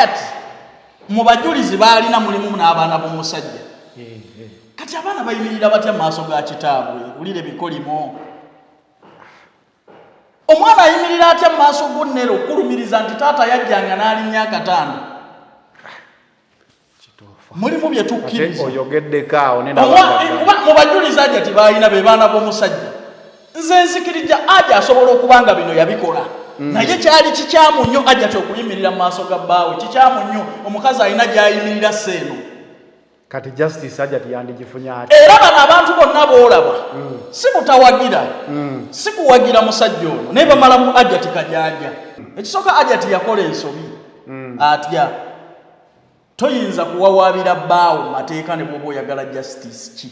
Hajati mu bajulizi baalina mulimu n'abaana b'omusajja. Kati abaana bayimirira batya mu maaso ga kitaabwe? Wulira ebikolimo. Omwana ayimirira atya mu maaso g'onnere okukulumiriza nti taata yajjanga n'alinnya akatanda? Mulimu bye tukkiriza. Oyogeddeko awo kuba mu bajulizi Hajati baalina be baana b'omusajja. Nze nzikirija Haji asobola okuba nga bino yabikola. Naye kyali kikyamu nnyo Hajati okuyimirira mu maaso ga bbaawe, kikyamu nnyo omukazi alina gy'ayimirira seeno. Kati justice Hajati yandigifunye atya? Era bano abantu bonna b'olaba si butawagira, si kuwagira musajja ono, naye bamala mu Hajati kajanja. Ekisooka Hajati yakola ensobi. Atya? Toyinza kuwawaabira bbaawo mu mateeka ne bw'oba oyagala justice ki.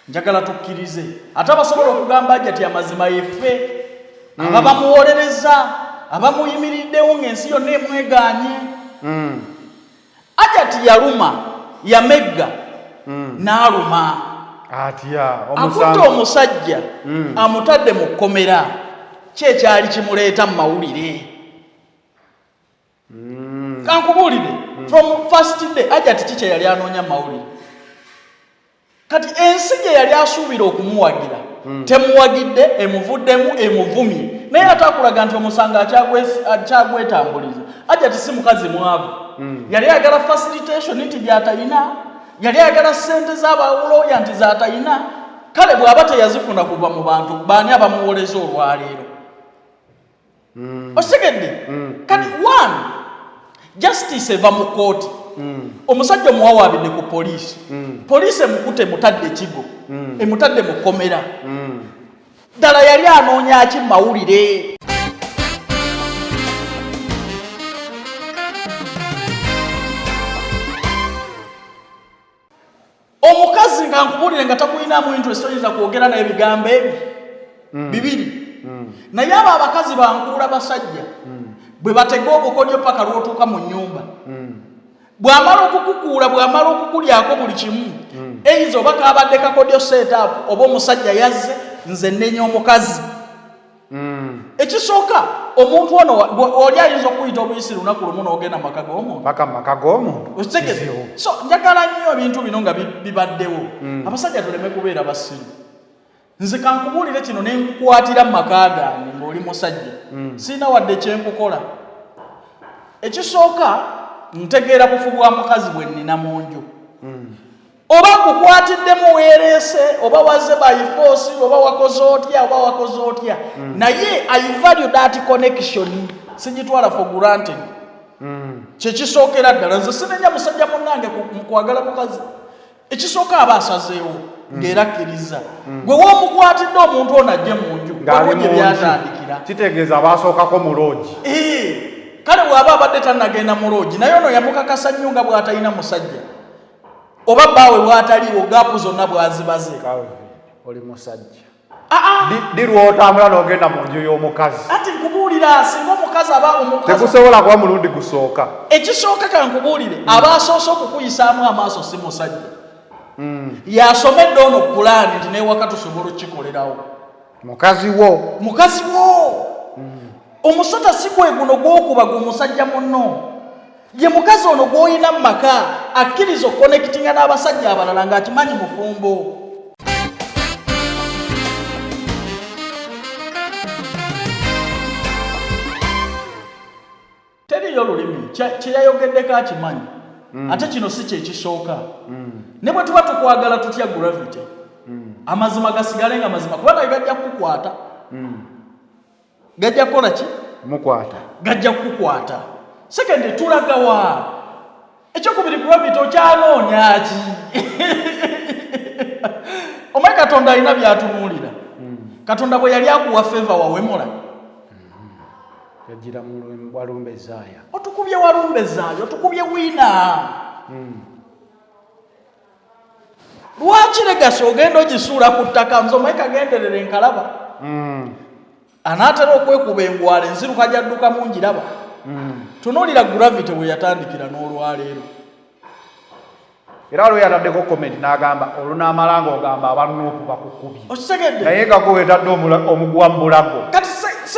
Njagala tukkirize ate abasobola okugamba Hajati amazima yeffe aba bamuwolereza, abamuyimiriddewo ng'ensi yonna emwegaanye. Hajati yaluma, yamegga, n'aluma. Atya? Akutte omusajja amutadde mu kkomera, ki ekyali kimuleeta mu mawulire? Kankubuulire, from first day Hajati ki kye yali anoonya mu mawulire? Kati ensi gye yali asuubira okumuwagira temuwagidde, emuvuddemu, emuvumye, naye ate akulaga nti omusango akyagwetambuliza. Hajati si mukazi mwavu, yali ayagala facilitation nti gy'atayina, yali ayagala ssente z'abawulooya nti z'atayina. Kale bw'aba teyazifuna kuva mu bantu, baani abamuwoleza olwaleero? Okitegedde? Kati one, justice eva mu kkooti. Omusajja omuwawaabidde ku poliisi, poliisi emukute, emutadde ekigo, emutadde mu kkomera. Ddala yali anoonya ki mu mawulire? Omukazi nga nkubuulire nga takulinaamu interest, oyinza kwogera naye ebigambo ebi bibiri. Naye abo abakazi bankuula basajja bwe batega obukodyo paka lw'otuuka mu nnyumba. Bw'amala okukukuula, bw'amala okukulyako buli kimu, eyinza oba kabadde kakodyo set up, oba omusajja yazze, nze nnenya omukazi. Ekisooka, omuntu ono oli ayinza okuyita obuyisi lunaku lumu n'ogenda mu maka g'omuntu. Paka mu maka g'omuntu. Okitegedde? So njagala nnyo ebintu bino nga bibaddewo, abasajja tuleme kubeera basiru. Nze kankubuulire kino, ne nkukwatira mu maka gange ng'oli musajja, sirina wadde kyenkukola. Ekisooka, ntegeera bufu bwa mukazi bwe nnina mu nju. Oba nkukwatiddemu weereese, oba waze by force, oba wakoze otya, oba wakoze otya, naye I value that connection, sigitwala for granted. Kyekisookera ddala, nze sinenya musajja munnange mu kwagala mukazi. Ekisooka aba asazeewo ng'era akkiriza. Gwe w'omukwatidde omuntu ono ajje mu nju, Ng'ali waliwo gye mu nju. byatandikira. Kitegeeza abasookako mu loogi. Kale bw'aba abadde tannagenda mu loogi, naye ono yamukakasa nnyo nga bw'atalina musajja, oba bbaawe bw'ataliiwo, gap zonna bw'azibaze. Calvin, oli musajja. Di lw'otambula n'ogenda mu nju y'omukazi? Ati nkubuulira, singa omukazi aba omukazi Tekusobola kuba mulundi gusooka. Ekisooka kankubuulire, aba asoose okukuyisaamu amaaso si musajja. Yasomedde ono pulaani nti n'ewaka tusobola okukikolerawo. Mukazi wo. Mukazi wo. Omusota si gwe guno gw'okuba gwe musajja munno. Ye mukazi ono gw'olina mu maka akkiriza okukonekitinga n'abasajja abalala ng'akimanyi mufumbo. Teriyo lulimi kye yayogeddeko akimanyi. Ate kino si kye kisooka. Ne bwe tuba tukwagala tutya Gravity, amazima gasigale nga mazima, kuba naye gajja kukukwata. Gajja kukola ki? Mukwata. Gajja kukukwata. Second, tulaga wa? Ekyokubiri, Gravity okyanoonya ki? Omanyi Katonda alina by'atunuulira. Katonda bwe yali akuwa favor wawemula. Yagira mu walumbe zaaya. Otukubye walumbe zaaya, otukubye wina. Lwaki legacy ogenda ogisuula ku ttaka? Nze omanyi kagenderere nkalaba. Anaatera okwekuba engwala, enziruka gy'addukamu ngiraba. Tunuulira Gravity we yatandikira n'olwaleero. Era waliwo yataddeko comment n'agamba olunaamala ng'ogamba aba Nuupu bakukubye. Okitegedde? Naye nga gwe weetadde omuguwa mu bulago. Kati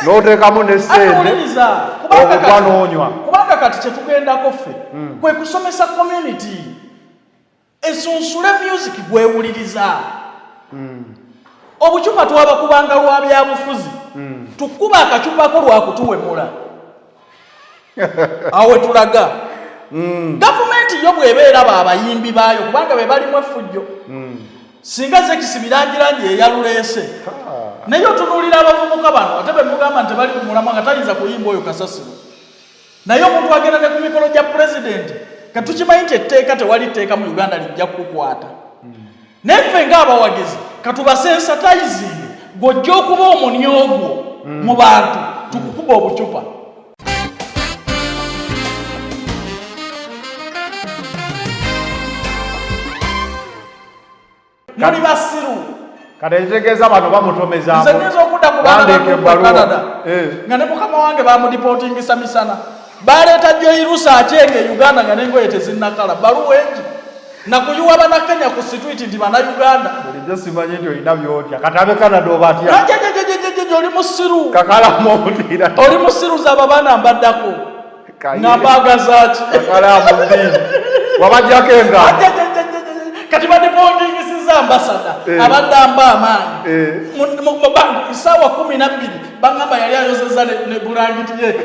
N'oteekamu ne Ate ssente. wuliriza, Kubanga n'onywa. Kubanga kati kyetugendako ffe kwe kusomesa community esunsule music gwewuliriza. Obucupa twabakubanga lwa byabufuzi, tukuba akacupako lwakutuwemula. Awo tulaga gavumenti yo bw'ebeera abayimbi baayo, kubanga be balimu effujjo. Singa Zex Bilangilangi eyaluleese, naye otunuulira abavubuka bano ate bemugamba nti tebali ku mulamwa, nga tayinza kuyimba oyo kasasiro. Naye omuntu agenda ne ku mikolo gya pulezidenti, katukimanyi nti etteeka, tewali tteeka mu Uganda lijja kukukwata. Naye ffe ng'abawagizi katubasensitizing, gw'ojja okuba omunyogwo mu bantu, tukukuba obucupa. Muli basiru. Kati ekitegeeza bano bamutomeza. Nze nyinza okudda ku baana Wandiika ba ebbaluwa. Canada Eh. nga ne mukama wange bamudipotingisa misana. Baleeta Joyce Acheng e Uganda nga n'engoye tezinnakala, baluwa engi nakuyiwa Bannakenya ku street nti Bannayuganda. Bulijjo simanyi nti olina byotya. Kati abe Canada obatya? Ajejejejejeje, oli musiru. Kakalamu omutiira. Oli musiru. Zaba baana mbaddako Kaye. nga mbaagazaaki? Kakalamu bbiri wabajjako engalo. Ajejejejeje. Kati badipotingisiza ambassador abadde amba amaanyi 12:00 baŋŋamba yali ayozeza ne bulangiti ye.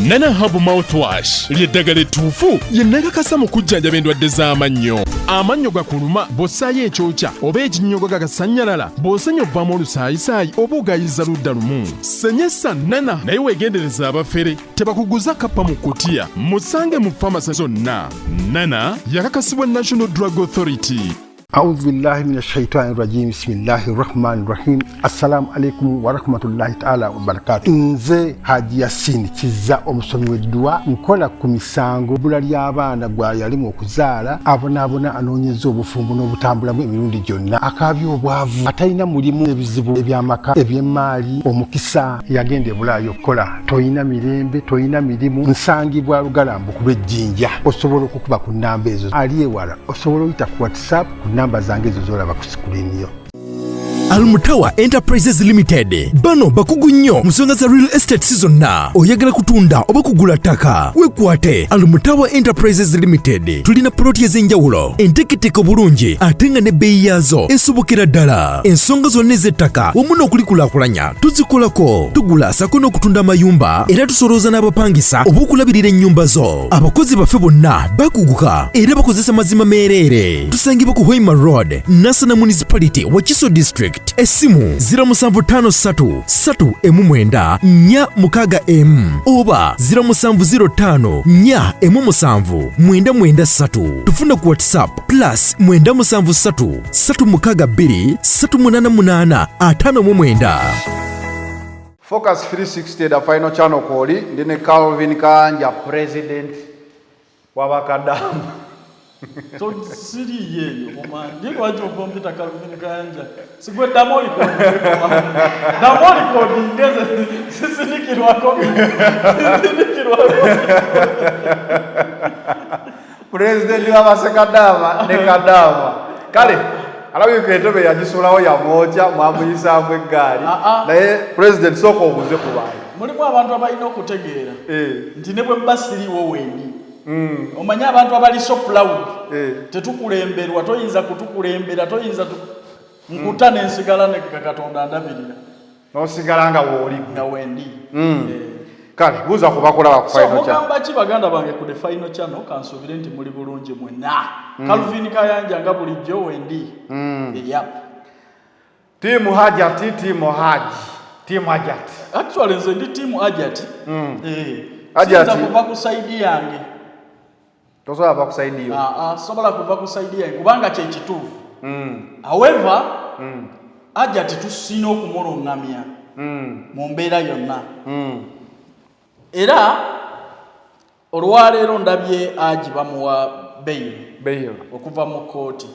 Nana Herbal Mouthwash ly'eddagala ettuufu lye nakakasa mu kujjanjaba endwadde z'amannyo. Amannyo gakuluma, bw'ossaayo ekyokya oba ekinnyogo gagasannyalala, bw'osenya ovaamu olusaayisaayi oba ogayiza ludda lumu. Senyesa Nana, naye weegendereza abafere tebakuguza kappa mu kutiya. Musange mu famasi zonna. Nana yakakasibwa National Drug Authority. أعوذ بالله من الشيطان الرجيم، بسم الله الرحمن الرحيم. السلام عليكم ورحمة الله تعالى وبركاته. Nze Haji Yasin Kiza, omusomi w'edduwa. Nkola ku misango, bbula ly'abaana, gwa yalimu okuzaala, abonaabona, anoonyeza obufumbo n'obutambulamu emirundi gyonna, akaabya obwavu, atalina mulimu, ebizibu eby'amaka, eby'emmaali, omukisa yagenda ebulaayo okukola, toyina mirembe, toyina mirimu. Nsangibwa Lugalambu ku lw'Ejjinja. Osobola okukuba ku nnamba ezo. Ali ewala osobola oyita ku WhatsApp ku namba zange ezo zolaba ku screen yo. Almutawa Enterprises Limited, bano bakugu nnyo mu nsonga za real estate zonna. Oyagala kutunda oba kugula ttaka, wekwate Almutawa Enterprises Limited. Tulina poloti ez'enjawulo enteeketeke obulungi ate nga n'ebbeeyi yaazo esobokera ddala. Ensonga zonna ez'ettaka wamu n'okulikulaakulanya tuzikolako. Tugula sako n'okutunda amayumba, era tusolooza n'abapangisa oba okulabirira ennyumba zo. Abakozi baffe bonna bakuguka era bakozesa mazima meereere. Tusangibwa ku Hoima Road, Nansana Municipality, Wakiso District. Essimu 0753 319 4 m oba 0705 417 993. Tufuna ku WhatsApp +973 362 388 59. Focus 360, the final channel kwoli. Ndi ne Calvin Kayanja, president w'abakadamu. Siriyo eyo mumandi, lwaki ova ompita Calvin Kayanja? Sigwe ddamu olikoddamu olikodinge, sisinikirwako, sisinikirwako. Pulezidenti w'abasekadaama ne kadaama. Kale alabika entebe yagisulawo, yamwokya, mwamuyisaamu eggaali. Ah, ah. Naye pulezidenti, sooka obuuze ku bantu. Mulimu abantu abalina okutegeera nti ne bwe mba siriiwo wendi. Omanye abantu abali so proud. Tetukulemberwa, toyinza kutukulembera, toyinza nkuta nensigala nega Katonda ndabirira. N'osigala nga wooli. Nga wendi. Kale buuza ku bakulaba ku So final channel. mugamba ki baganda bange ku the final channel? Kansuubire nti muli bulungi mwenna. Calvin Kayanja nga bulijjo wendi. Yep. Team Hajati, team Haji, team Hajati? Actually nze ndi team Hajati. Eh. Hajati. Siyinza kuva ku side yange. Tosobola va ku side yo? Ah, ah, sobola kuva ku side yange kubanga kyekituufu. However, Hajati tusina okumulungamya mu mbeera yonna. Era olwaleero ndabye Haji bamuwa bail Bail. okuva mu kooti.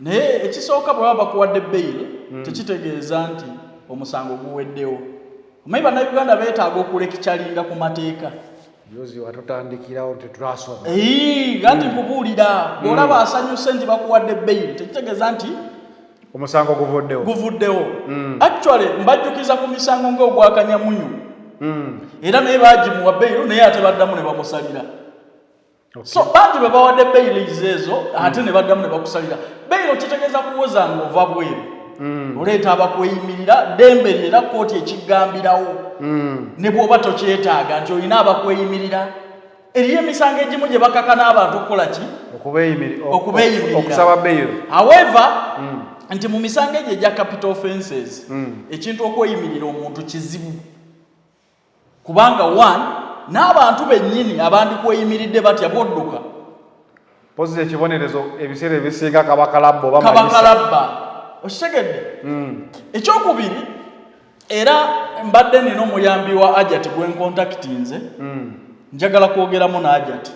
Naye ekisooka, bwe baba bakuwadde bail, tekitegeeza nti omusango guweddewo. Omanyi Bannayuganda beetaaga okulecturinga ku mateeka. Juzi watutandikirawo tetwasoma. Nga nti nkubuulira, bw'olaba asanyuse nti bakuwadde bail, tekitegeeza nti Omusango guvuddewo. Guvuddewo. Actually mbajjukiza ku misango ng'ogwakanyamunyu. Era naye bagimuwa bail, naye ate baddamu ne bamusalira. So bangi bwe bawadde bails ezo, ate ne baddamu ne bakusalira bail. Kitegeeza kuwoza nga ova bweru, oleeta abakweyimirira, ddembe lye, era kooti ekigambirawo ne bw'oba tokyetaaga nti olina abakweyimirira. Eriyo emisango egimu gye bakaka n'abantu okukola ki? Okubeeyimirira. Okusaba bail. However, nti mu misango egyo egya capital offenses, ekintu okweyimirira omuntu kizibu, kubanga one, n'abantu bennyini abandikweyimiridde batya bwodduka. Pozi ekibonerezo ebiseera ebisinga kaba kalabba oba kaba mayisa. Kalabba, okitegedde? Ekyokubiri, era mbadde nina omuyambi wa Ajati gwe nkontakitinze, njagala kwogeramu n'Ajati.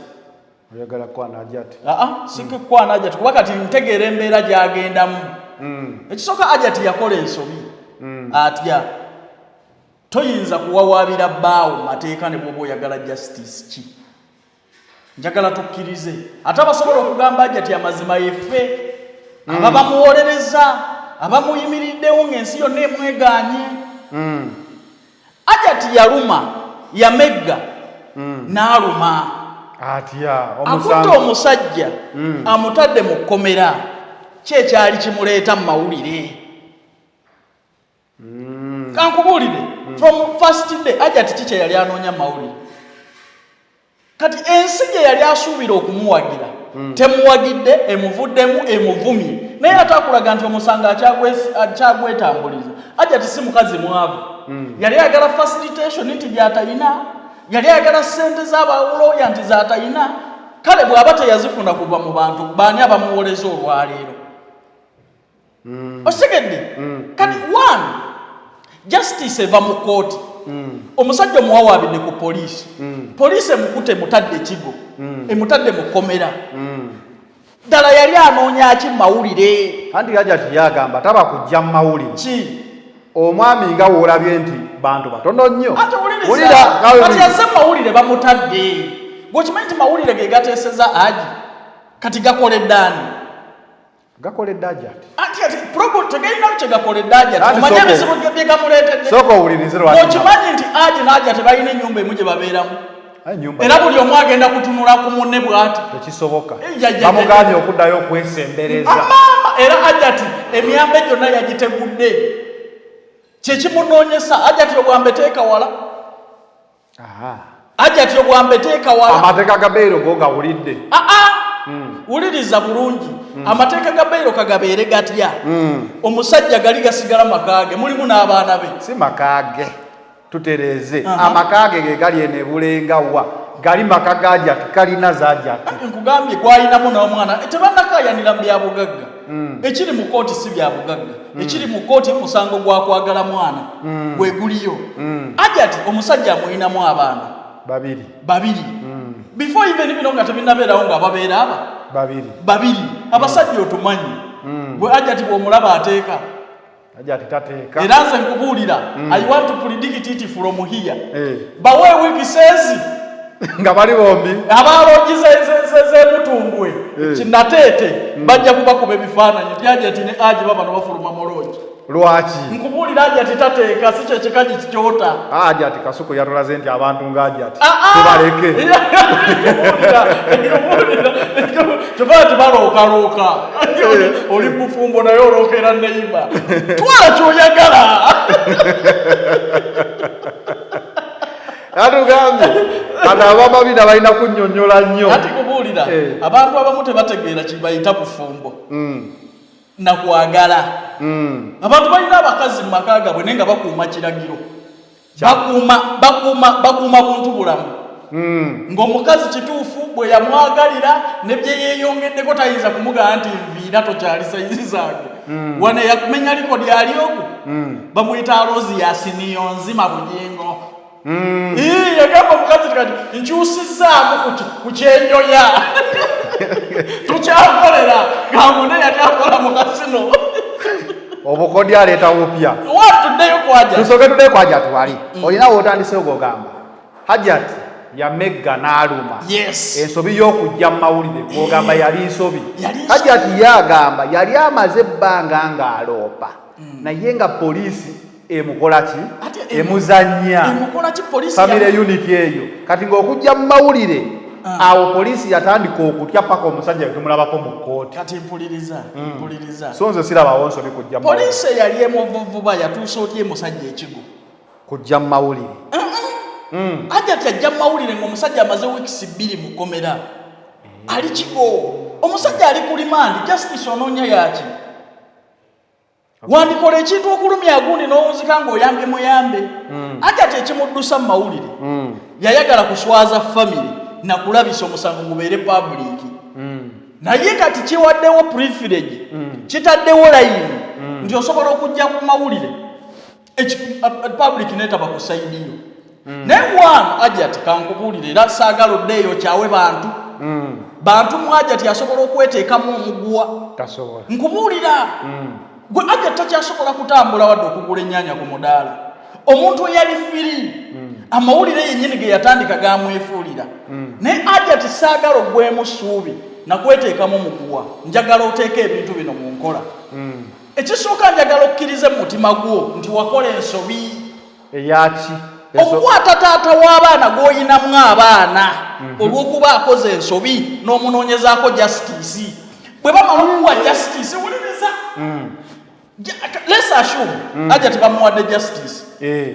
Oyagala kwana Ajati? Aa, sikukwana Ajati, kuba kati ntegeera embeera gy'agendamu. Ekisooka, Ajati yakola ensobi. Atya? Toyinza kuwawaabira bbaawo mu mateeka ne bw'oba oyagala justice. Ki njagala tukkirize, ate abasobola okugamba Ajati amazima yeffe aba bamuwolereza, abamuyimiriddewo ng'ensi yonna emwegaanye. Ajati yaluma, yamegga n'aluma. Atya? Akutte omusango omusajja, amutadde mu kkomera. Ki ekyali kimuleeta mu mawulire? Kankubuulire, from first day Ajati ki kye yali anoonya mu mawulire? Kati ensi gye yali asuubira okumuwagira temuwagidde, emuvuddemu, emuvumye, naye ate akulaga nti omusango akyagwetambuliza. Ajati si mukazi mwavu. Yali ayagala facilitation nti gyatayina, yali ayagala ssente z'abawulooya nti zatayina. Kale bw'aba teyazifuna kuva mu bantu, baani abamuwoleza olwaleero? Okitegedde? Kati one, justice eva mu kooti. Omusajja omuwawaabidde ku poliisi, poliisi emukute, emutadde ekigo, emutadde mu kkomera. Ddala yali anoonya ki mu mawulire? Anti Ajati yagamba taba kujja mu mawulire. Ki? Omwami nga woolabye nti bantu batono nnyo. Ate wuliriza. Wulira. Kati yazze mu mawulire, bamutadde. Gweokimanyi nti mawulire ge gateeseza Aji, kati gakoledde ani? Gakoledde Ajati. Anti ati probo tegalina kye gakoledde Ajati. Anti omanye sooka ebizibu bye gamuleetedde. Sooka owulirize lwaki. Okimanyi nti Aji n'Aja tebalina ennyumba emu gye babeeramu? Ayi, ennyumba Era buli omu agenda kutunula ku munne bw'ati. Tekisoboka. Eh, ya, ya, ya, Bamugambye okuddayo okwesembereza. Amaama, era Ajati emyambe gyonna yagitegudde, kyekimunoonyesa. Ajati obwambe teeka wala. Ajati obwambe teeka wala. Amateeka ga bail go gawulidde. Aa, wuliriza bulungi. Amateeka ga bail kagabeere gatya, omusajja gali gasigala maka ge, mulimu n'abaana be. Si maka ge, tutereeze. Amaka ge ge gali eno ebulengawa, gali maka ga Ajati, kalina za Ajati. Nkugambye gwalinamu n'omwana. Tebannakayanira mu byabugagga. Ekiri mu kooti si byabugagga. Ekiri mu kooti musango gwa kwagala mwana, gwe guliyo. Ajati omusajja amulinamu abaana. Babiri. Babiri. Before even bino nga tebinnabeerawo, nga babeera aba Babiri. Babiri. Abasajja otumanyi gwe, Ajati bw'omulaba ateeka. Ajati tateeka. Era nze nkubuulira, I want to predict it from here. Eh. Bawe wiiki sezi nga bali bombi. Abaloogi z'emutundwe, Eh. kinateete, bajja kubakuba ebifaananyi nti Ajati ne Aji babano bafuluma mu loogi. Lwaki? Nkubuulira, Ajati tateeka, si kyekikaji kikyota. Ajati Kasuku yatulaze nti abantu nga Ajati Ah, ah! tubaleke. Nkubuulira, kyova nti balookalooka. Oli mufumbo naye olookera neiba, twala kyoyagala. Atugambye kati abamabina balina kunnyonnyola nnyo. Ati kubuulira, Eh. abantu abamu tebategeera kibayita bufumbo nakwagala. Abantu balina abakazi mu maka gaabwe naye nga bakuuma kiragiro, bakuuma bakuuma bakuuma buntu bulamu, ng'omukazi kituufu bwe yamwagalira ne bye yeeyongeddeko tayinza kumugamba nti nviira, tokyali size zange. Wano yakumenya likodi ali ogu bamuyita Alozi Yasiniyo Nzima Bugingo. Ii, yagamba omukazi ti kati nkyusizaamu ku kyenjoya, tukyakolera gamune yali akola mu kasino. Obukodi aleeta bupya. Watuddeyo kwaja. Tusooke tuddeyo kwa Hajati. Wali olina wootandisewo gogamba Hajati. Yamegga n'aluma. Yes. Ensobi y'okujja mu mawulire gwogamba yali nsobi. Yali nsobi. Hajati ye agamba yali amaze ebbanga ng'aloopa naye nga poliisi emukola ki? Ate Emuzannya. Emukola ki poliisi? Family unit eyo kati ng'okujja mu mawulire awo poliisi yatandika okutya paka omusajja tumulabako mu kkooti. Kati mpuliriza, mpuliriza. So nze sirabawo nsobi kujja mu mawulire. Poliisi eyali emuvuvuba yatuusa otya emusajja ekigo? Kujja mu mawulire. Hajati ajja mu mawulire ng'omusajja amaze wiikisi 2 mu kkomera. Ali kigo. Omusajja ali ku limandi, justice onoonya yaki? Wandikola ekintu okulumya agundi n'owunzika ng'oyambye muyambe. Hajati ekimuddusa mu mawulire yayagala kuswaza family na kulabisa omusango gubeere public. Naye kati kiwaddewo privilege, kitaddewo layini nti osobola okujja ku mawulire public netaba ku side yo. Naye one, Hajati kankubuulire, era saagala oddeeyo kyawe bantu. Bantu mu Hajati asobola okweteekamu omuguwa. Tasobola. Nkubuulira. Gwe Hajati takyasobola kutambula wadde okugula ennyaanya ku mudaala. Omuntu eyali free, amawulire yennyini ge yatandika gamwefuulira. Naye Hajati saagala oggwemu ssuubi nakweteekamu muguwa. Njagala oteeke ebintu bino mu nkola. Ekisooka njagala okkirize mu mutima gwo nti wakola ensobi. Eyaki? Okukwata taata w'abaana gw'oyinamu abaana olw'okuba akoze ensobi n'omunoonyezaako justice. Bwe bamala okuwa justice, wuliriza. Let's assume Hajati bamuwadde justice.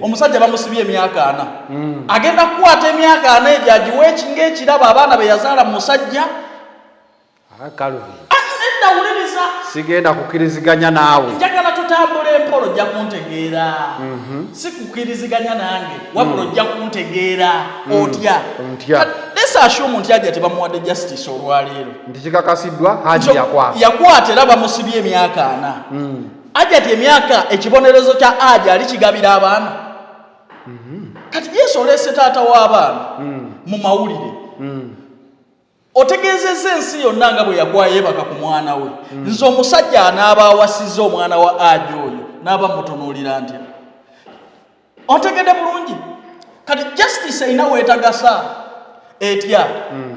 Omusajja bamusibye emyaka 4. Agenda kukwata emyaka 4 egyo agiwe ng'ekirabo abaana be yazaala mu musajja. Calvin. Nedda, wuliriza. Sigenda kukkiriziganya naawe. Njagala tutambule empola, ojja kuntegeera. Si kukkiriziganya nange, wabula ojja kuntegeera. Otya? Ntya. Let's assume nti Hajati bamuwadde justice olwaleero. Nti kikakasiddwa Haji yakwata. Yakwata era bamusibye emyaka 4. Hajati emyaka ekibonerezo kya Haji ali kigabira abaana. Kati Yesu oleese taata w'abaana mu mawulire. Otegeezezza ensi yonna nga bwe yagwa yeebaka ku mwana we. Nze omusajja anaaba awasizza omwana wa Haji oyo n'aba mutunuulira ntya? Ontegedde bulungi? Kati justice erina weetagasa etya?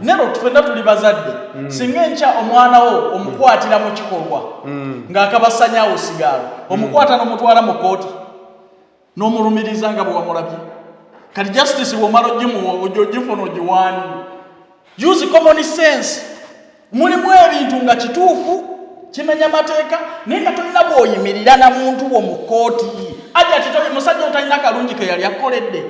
Nero ffenna tuli bazadde. Singa enkya omwana wo omukwatira mu kikolwa ng'akabasanyaawo sigaalo, omukwata n'omutwala mu kkooti n'omulumiriza nga bwe wamulabye. Kati justice bw'omala ogimuwa ogifuna ogiwaani? Use common sense. Mulimu ebintu nga kituufu kimenya mateeka naye nga tolina bw'oyimirira na muntu wo mu kkooti. Hajati tobi musajja otalina kalungi ke yali akoledde.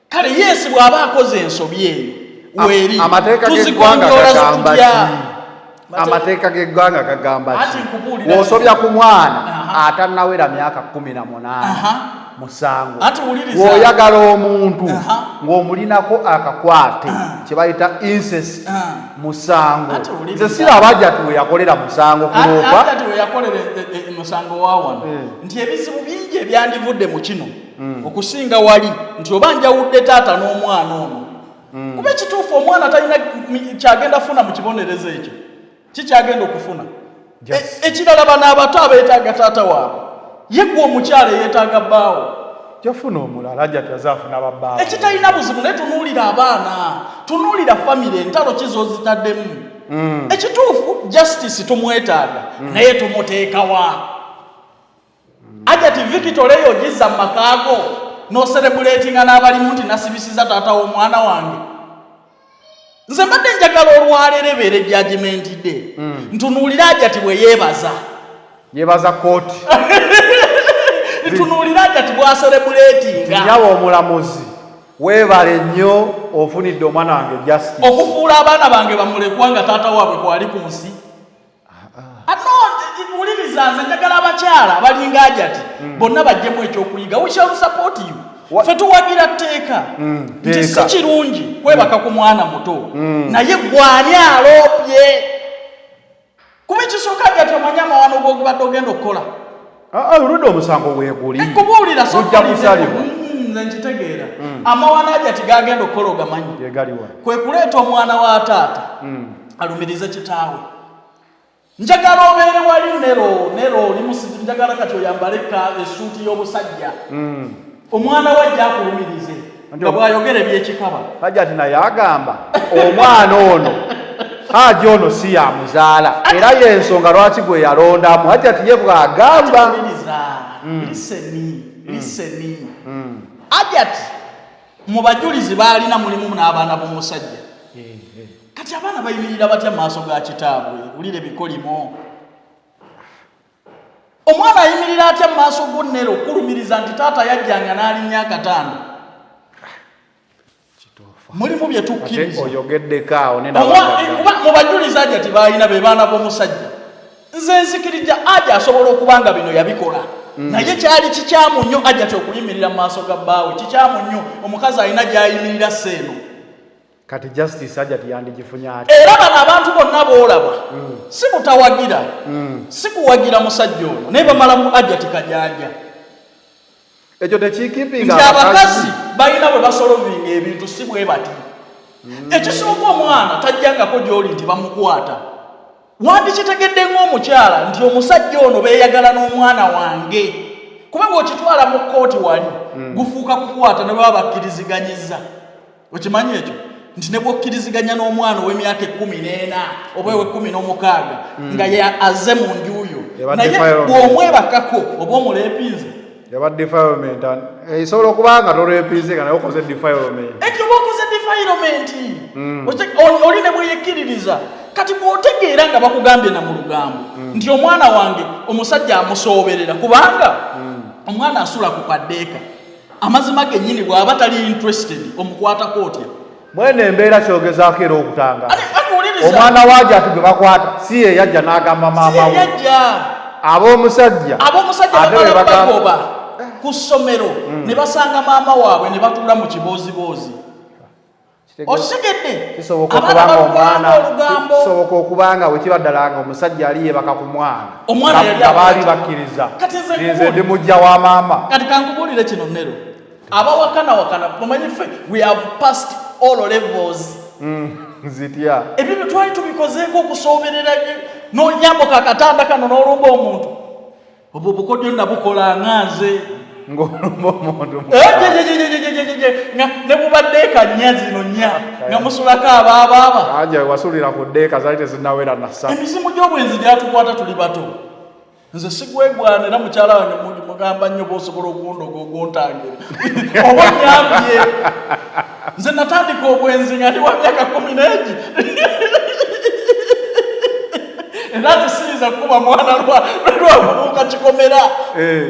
Kale yeesi bw'aba akoze ensobi eyo weeri Amateeka g'eggwanga tuzigonjoola gagamba tutya? ki? Amateeka g'eggwanga gagamba Ati ki? nkubuulira Bw'osobya ku mwana Aha. atannawera myaka 18 musango. Ati wuliriza. Bw'oyagala omuntu Aha. ng'omulinako akakwate kye bayita incest musango. Ati wuliriza. Nze siraba Hajati we yakolera musango kuloopa. Hajati we yakolera musango wa wano nti ebizibu bingi ebyandivudde mu kino okusinga wali nti oba njawudde taata n'omwana ono. Kuba ekituufu omwana talina kyagenda kufuna mu kibonerezo ekyo. Kikyagenda okufuna. Ekirala bano abato abeetaaga taata waabwe. Ye gwe omukyala eyeetaaga bbaawo. Jafuna omulala, Hajati azaafuna babbaawe. Ekitalina buzibu, naye tunuulira abaana, tunuulira famire, entalo ki z'ozitaddemu. Ekituufu justice tumwetaaga, naye tumuteekawa? Hajati Victory eyo ogizza mu makaago n'oserebuleetinga n'abalimu nti nasibisiza taata w'omwana wange. Nze mbadde njagala olwaleero ebeere judgment day. Ntunuulire Hajati bwe yeebaza. Yeebaza kooti. Ntunuulire Hajati bw'aserebuleetinga. Nyawo omulamuzi weebale nnyo, ofunidde omwana wange justice. Okufuula abaana bange bamulekwa nga taata waabwe kwali ku nsi. No, wuliriza, nze njagala abakyala abalinga Hajati bonna bajjemu ekyokuyiga. We shall support you. Ffe tuwagira tteeka nti si Tteeka. kirungi kwebaka ku mwana muto, naye gwani aloopye? Kuba ekisooka Hajati omanyi amawano g'ogubadde ogenda okukola. Oludde omusango weeguli. Nkubuulira. Gujja kusalibwa. Nze nkitegeera. Amawano Hajati gagenda okukola ogamanyi? Gegaliwa? Kwe kuleeta omwana wa taata alumirize kitaawe. Njagala obeere wali nero nero oli musizi, njagala kati oyambale essuuti y'obusajja, omwana we ajja akulumirize. nga bw'ayogera ebyekikaba. Hajati naye agamba omwana ono Haji ono si yamuzaala era y'ensonga lwaki gwe yalondamu. Hajati ye bw'agamba. Listen, listen. Hajati mu bajulizi baalina mulimu n'abaana b'omusajja. Kati abaana bayimirira batya mu maaso ga kitaabwe? Wulira ebikolimo. Omwana ayimirira atya mu maaso g'onnere okukulumiriza nti taata yajjanga n'alinnya akatanda? Mulimu bye tukkiriza. Oyogeddeko awo ne kuba mu bajulizi aja tibalina be baana b'omusajja. Nze nzikirija aja asobola okuba nga bino yabikola. Naye kyali kikyamu nnyo Hajati okuyimirira mu maaso ga bbaawe, kikyamu nnyo omukazi alina gy'ayimirira seeno. Kati justice Hajati yandigifunye atya? Era bano abantu bonna boolaba si butawagira, si kuwagira musajja ono, naye bamala mu Hajati kajanja. Ekyo tekikipinga nti abakazi balina bwe basolovinga ebintu si bwe bati. Ekisooka omwana tajjangako gy'oli nti bamukwata. Wandikitegedde ng'omukyala nti omusajja ono beeyagala n'omwana wange, kuba bw'okitwala mu kkooti wali gufuuka kukwata ne baba bakkiriziganyizza. Okimanyi ekyo nti ne bw'okkiriziganya n'omwana ow'emyaka 14 oba ow'e16 nga ye azze mu nju yo, naye bw'omwebakako oba omuleepinze. Yaba defilement esobola okuba nga toleepinze nga naye okoze defilement. Ekyo oba okoze defilement. Oli ne bweyekkiririza. Kati bw'otegeera nga bakugambye na mu lugambo nti omwana wange omusajja amusooberera kubanga omwana asula ku kaddeeka, amazima gennyini bw'aba tali interested omukwatako otya? Mwene embeera kyogezaako era okutangaza omwana wa Hajati gwe bakwata si ye yajja n'agamba maama we, ab'omusajja ab'omusajja bamala bagoba ku ssomero ne basanga maama waabwe ne batuula mu kibooziboozi. Okitegedde? Kisoboka okubanga omwana, kisoboka okubanga bwe kiba ddala nga omusajja ali yeebaka ku mwana, omwana baali bakkiriza nze ndi mujja wa maama. Kati kankubuulire kino Nero, abawakanawakana omanyi ffe we have passed all levels. Nzitya ebyo bye twali tubikozeeko okusooberera n'onyambuka akatanda kano n'olumba omuntu. Obwo obukodyo nabukola nga nze ng'olumba omuntu ne bubadde eka nnya zino nnya nga musulako abaabaaba. Aja wasulira ku ddeeka zaali tezinnawera na ssatu. Emizimu gy'obwenzi gyatukwata tuli bato. Nze sigwegwana era mukyala wange mugamba nnyo bw'osobola okundoga oguntangira oba onyambye. Nze natandika obwenzi nga ndi wa myaka 14 era nze siyinza kukuba mwana lwakubuuka kikomera.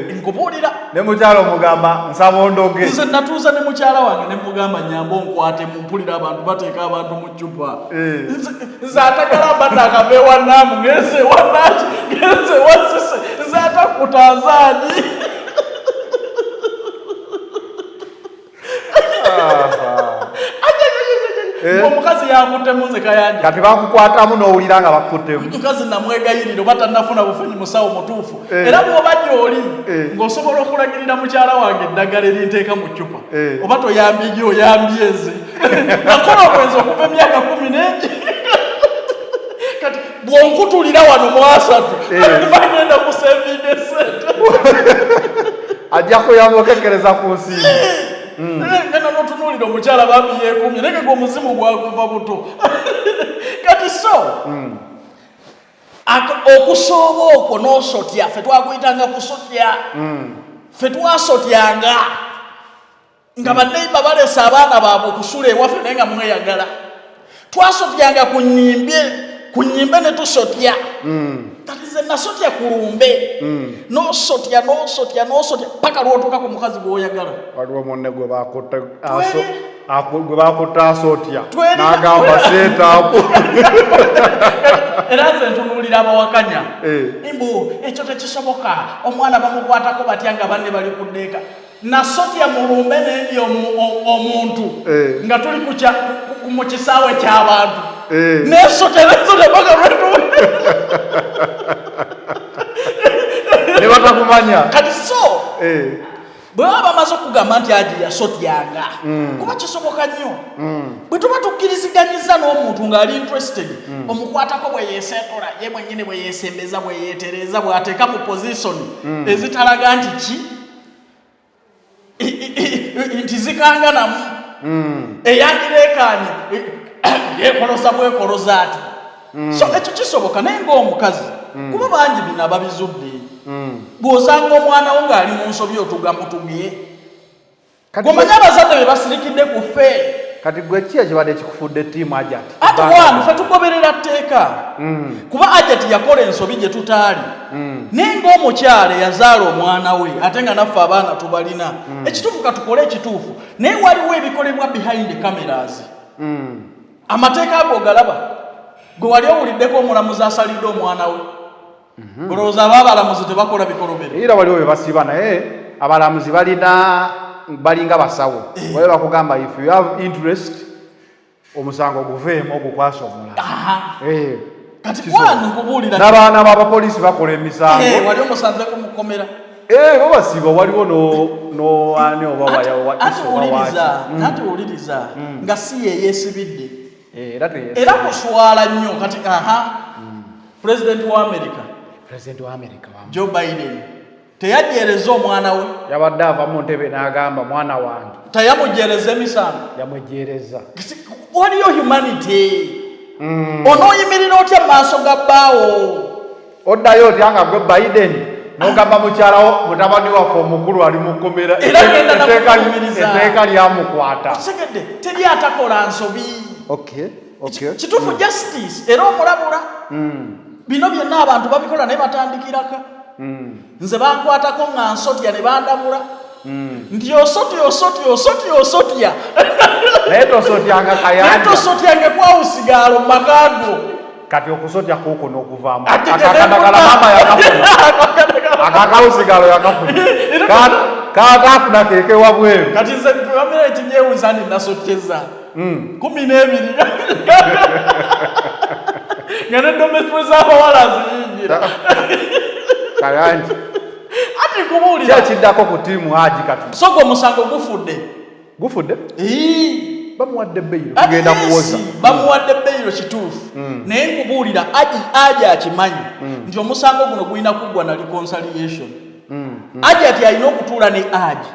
Nkubuulira ne mukyala omugamba nsaba ondoge. Nze natuuza ne mukyala wange ne mugamba nyamba onkwate mumpulira abantu bateeka abantu mu ccupa. Nze atagala mbadde akava ewa Naamu ngenze ewa Naaki ngenze ewa Sise nze atakuta nzaani. Omukazi yankuttemu nze Kayanja. Kati bakukwatamu n'owulira nga bakuttemu. Omukazi namwegayirira oba tannafuna bufunyi musawo mutuufu. Era bw'oba gy'oli ng'osobola okulagirira mukyala wange eddagala erinteeka mu ccupa oba toyambye gye oyambye nze. Nakola obwenzi okuva emyaka 14. Kati bw'onkutulira wano mu 30 bagenda kusevinga esente. Ajja kuyamba okekkereza ku nsimbi. Eno n'otunuulira omukyala bambi yeekuumye naye gwe omuzimu gwakuva buto. Kati so okusooba okwo n'osotya, ffe twakuyitanga kusotya. Ffe twasotyanga nga banneiba baleese abaana baabwe okusula ewaffe naye nga mweyagala. Twasotyanga ku nnyimbe, ku nnyimbe ne tusotya. Kati nze nasotya ku lumbe. N'osotya, n'osotya, n'osotya paka lw'otuuka ku mukazi gw'oyagala. Waliwo munne gwe bakutte gwe bakutte asotya n'agamba seetaapu. Era nze ntunuulira abawakanya. Mbu ekyo tekisoboka, omwana bamukwatako batya nga banne bali ku ddeeka. Nasotya mu lumbe n'endi omuntu nga tuli mu kisaawe ky'abantu. Nesotya, nesotya paka lwetu. Ne batakumanya. Kati so, bwe baba bamaze okugamba nti Haji yasotyanga, kuba kisoboka nnyo. Bwe tuba tukkiriziganyiza n'omuntu ng'ali interested, omukwatako bwe yeeseetola, ye mwennyini bwe yeesembeza, bwe yeetereeza, bw'ateeka mu position ezitalaga nti ki nti zikanganamu. Eyandireekaanye yeekoloza bwekoloza ati. So ekyo kisoboka, naye ng'omukazi, kuba bangi bino ababizudde, bw'osanga omwana wo ng'ali mu nsobi, otuga mutuge. Kati Gwemanyi abazadde be basirikidde ku ffe. Kati gwe ki ekibadde kikufudde team Hajati? Ati wanu ffe tugoberera tteeka, kuba Hajati yakola ensobi gye tutaali, naye ng'omukyala eyazaala omwana we, ate nga naffe abaana tubalina, ekituufu katukole ekituufu. Naye waliwo ebikolebwa behind the cameras. Amateeka ago galaba. Gwe wali owuliddeko omulamuzi asalidde omwana we? Olowooza aba abalamuzi tebakola bikolobero? Era waliwo bye basiba, naye abalamuzi balina, balinga basawo. Waliwo bakugamba, if you have interest, omusango guveemu ogukwasa omulala. Kati Kisoboka. wanu nkubuulira, N'abaana b'abapoliisi bakola emisango. Wali omusanzeko mukomera? Bo basiba. Waliwo no ani oba Ati wuliriza, ati wuliriza, nga si ye yeesibidde. Era teyesibidde. Era kuswala nnyo. Kati aha, pulezidenti wa America, President wa America wa Joe Biden, teyajjereza omwana we? Yabadde ava mu ntebe n'agamba, "Mwana wange." Teyamujereza emisango? Yamwejereza. Waliyo humanity. Onooyimirira otya mu maaso ga bbaawo? Oddayo otya nga gwe Biden n'ogamba mukyalawo, "Mutabani waffe omukulu ali mu kkomera"? Era genda nakukulumiriza. Etteeka lyamukwata. Okitegedde? Teri atakola nsobi. Okay. Kituufu, justice era omulabula. Bino byonna abantu babikola, naye batandikiraka. Nze bankwatako nga nsotya ne bandabula nti osotya, osotya, osotya, osotya. Naye tosotyanga. Naye Kayanja. Tosotyange kwawusigaalo mu maka go. Kati okusotya kuuko n'okuvaamu. Ate Akakadagala maama yakafuna, akakawusigalo yakafuna, kakafuna keke wabweru. Kati nze bamira ekinyewuza nti nasotyeza 12 nga ne dormitory z'abawala ziyingira. Kayanja, Ati nkubuulira, ki ekiddako ku team Haji kati? So gwe omusango gufudde. Gufudde. Ii. Bamuwadde beyiro, Ati tugenda yes, kuwoza. Bamuwadde beyiro, kituufu, naye nkubuulira, aji akimanyi nti omusango guno gulina kuggwa na reconciliation. Aji ati alina okutuula ne aji.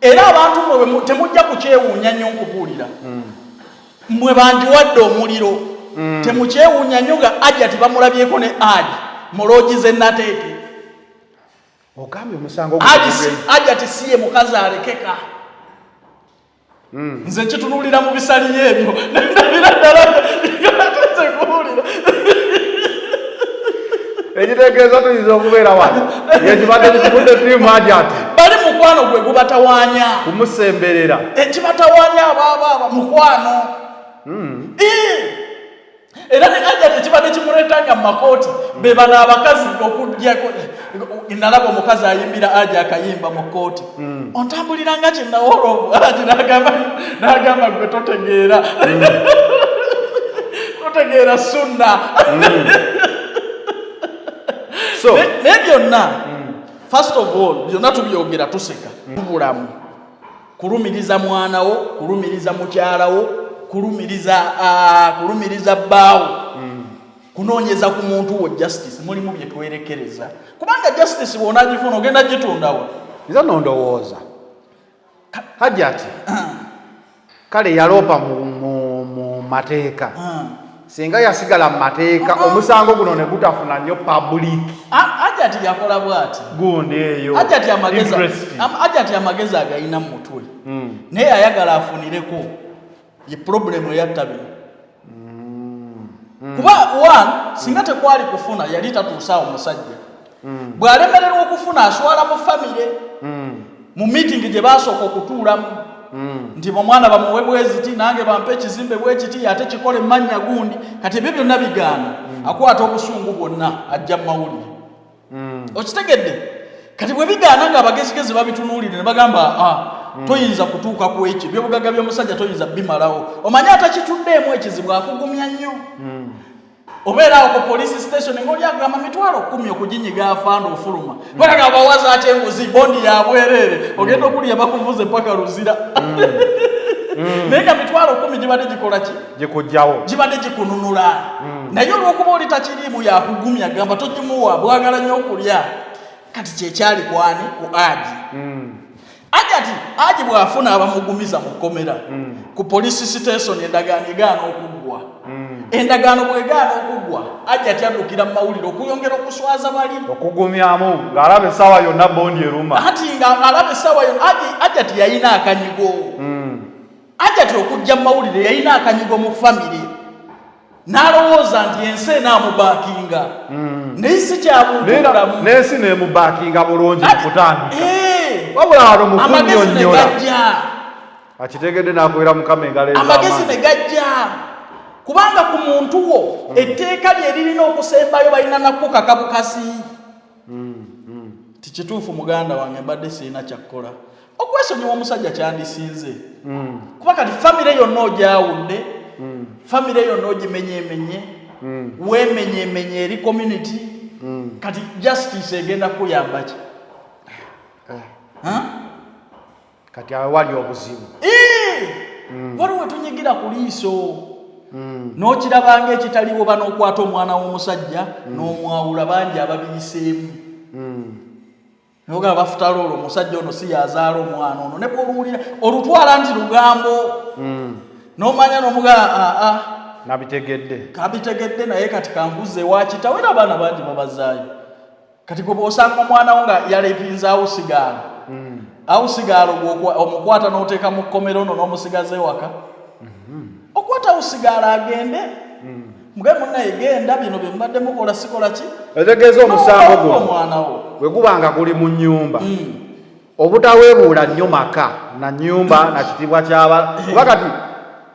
Era abantu mwe temujja kukyewuunya nnyo. Nkubuulira, mmwe bangiwadde omuliro, temukyewuunya nnyo nga aji ati bamulabyeko ne aji mu lodge z'enateete. Ogambye omusango Aji aji ati si ye mukazi alekeka. Nze nkitunuulira mu bisaliyo ebyo, nendabira ddala nze kuwulira. Ekitegeeza tuyinza okubeera wano yekibadde kikufudde team Hajati? Bali mukwano gwe gubatawaanya. Kumusemberera. Ekibatawaanya, abaaba mukwano. Era ne Hajati ekibadde kimuleetanga mu makooti be bano abakazi okugjako. Nalaba omukazi ayimbira aja akayimba mu kooti, "Ontambuliranga kyenawolovu." Aji n'agamba, "Gwe totegeera, totegeera sunna." So Naye byonna, first of all, byonna tubyogera tuseka. Bulamu kulumiriza mwana wo, kulumiriza mukyala wo, kulumiriza bbaawo, kunoonyeza ku muntu wo justice, mulimu bye twerekereza, kubanga justice bw'onaagifuna ogenda gitundawo. Nze no ndowooza Hajati kale yaloopa mu mateeka. Singa yasigala mu mateeka, omusango guno ne gutafuna nnyo public. Hajati yakola bw'ati. Gundi eyo Hajati amagezi interest. Hajati amagezi agayina mu mutwe, naye ayagala afunireko. Ye problem eyatta bino, kuba one, singa tekwali kufuna yali tatuusaawo. Musajja bw'alemererwa okufuna, aswala mu famire. Mu meeting gye basooka okutuulamu nti omwana bamuwe bweziti, nange bampe ekizimbe bwekiti, ate kikole mannya gundi. Kati ebyo byonna bigaana, akwata obusungu bwonna ajja mu mawulire. Okitegedde? Kati bwe bigaana, nga abagezigezi babitunuulire ne bagamba, "Ah, toyinza kutuuka ku ekyo, ebyobugagga by'omusajja toyinza bimalawo." Omanye atakituddeemu ekizibu, akugumya nnyo. Obeera awo ku police station ngaoli agamba 100,000 okuginyiga afanda ofuluma, balaga bawaza ate enguzi, bondi yabwereere, ogenda okulya bakuvuze paka Luzira, naye nga 100,000 gibadde gikola ki? Gikugjawo. Gibadde gikununula, naye olwokuba oli takiriimu, yakugumya gamba togimuwa, bwagala nnyo okulya. Kati kyekyali kwani ku aji. Hajati Haji bw'afuna abamugumiza mu kkomera ku police station, endagaano egaana okuggwa. Endagaano bw'egaana okuggwa, Hajati addukira mu mawulire okuyongera okuswaza bali. Okugumyamu ng'alaba essaawa yonna bondi eruma. Ati nga alaba essaawa yonna. Hajati yalina akanyigo. Hajati okujja mu mawulire yalina akanyigo mu famire, n'alowooza nti ensi enaamubaakinga, naye si kyabuntu. N'ensi n'emubaakinga bulungi mu kutandika, wabula wano mu Amagezi ne kunnyonnyola gajja. Akitegedde n'akuwera Mukama engalo Amagezi ne ez'amaanyi. gajja, kubanga ku muntu wo etteeka lye lirina okusembayo, balina nakukaka bukasi ti kituufu. Muganda wange, mbadde sirina kyakkola, okwesonyiwa omusajja kyandisinze, kuba kati famire yonna ogyawudde, famire yonna ogimenyemenye, weemenyemenye eri community. Kati justice egenda kukuyamba ki? Huh? Kati awo wali obuzibu. Waliwo wetunyigira ku liiso n'okirabanga ekitaliwo, banookwata omwana w'omusajja n'omwawula. Bangi ababiyiseemu nogamba bafutala olwo omusajja ono si yazaala omwana ono, ne bwoluwulira olutwala nti lugambo, n'omanya n'omugaa aa. Nabitegedde. Kabitegedde, naye kati kankuze wakitawe. Era abaana bangi babazaayo. Kati gwe bw'osanga omwana wo nga yalepinze awusigaalo, awusigaalo omukwata n'oteeka mu kkomero ono n'omusigaza ewaka, okwata awusigaalo agende muge munnaye, genda, bino bye mubadde mukola sikola ki. Etegeeza omusango guno Omwana wo bwe guba nga guli mu nnyumba, obutaweebuula nnyo maka na nnyumba na kitiibwa kyaba, kuba kati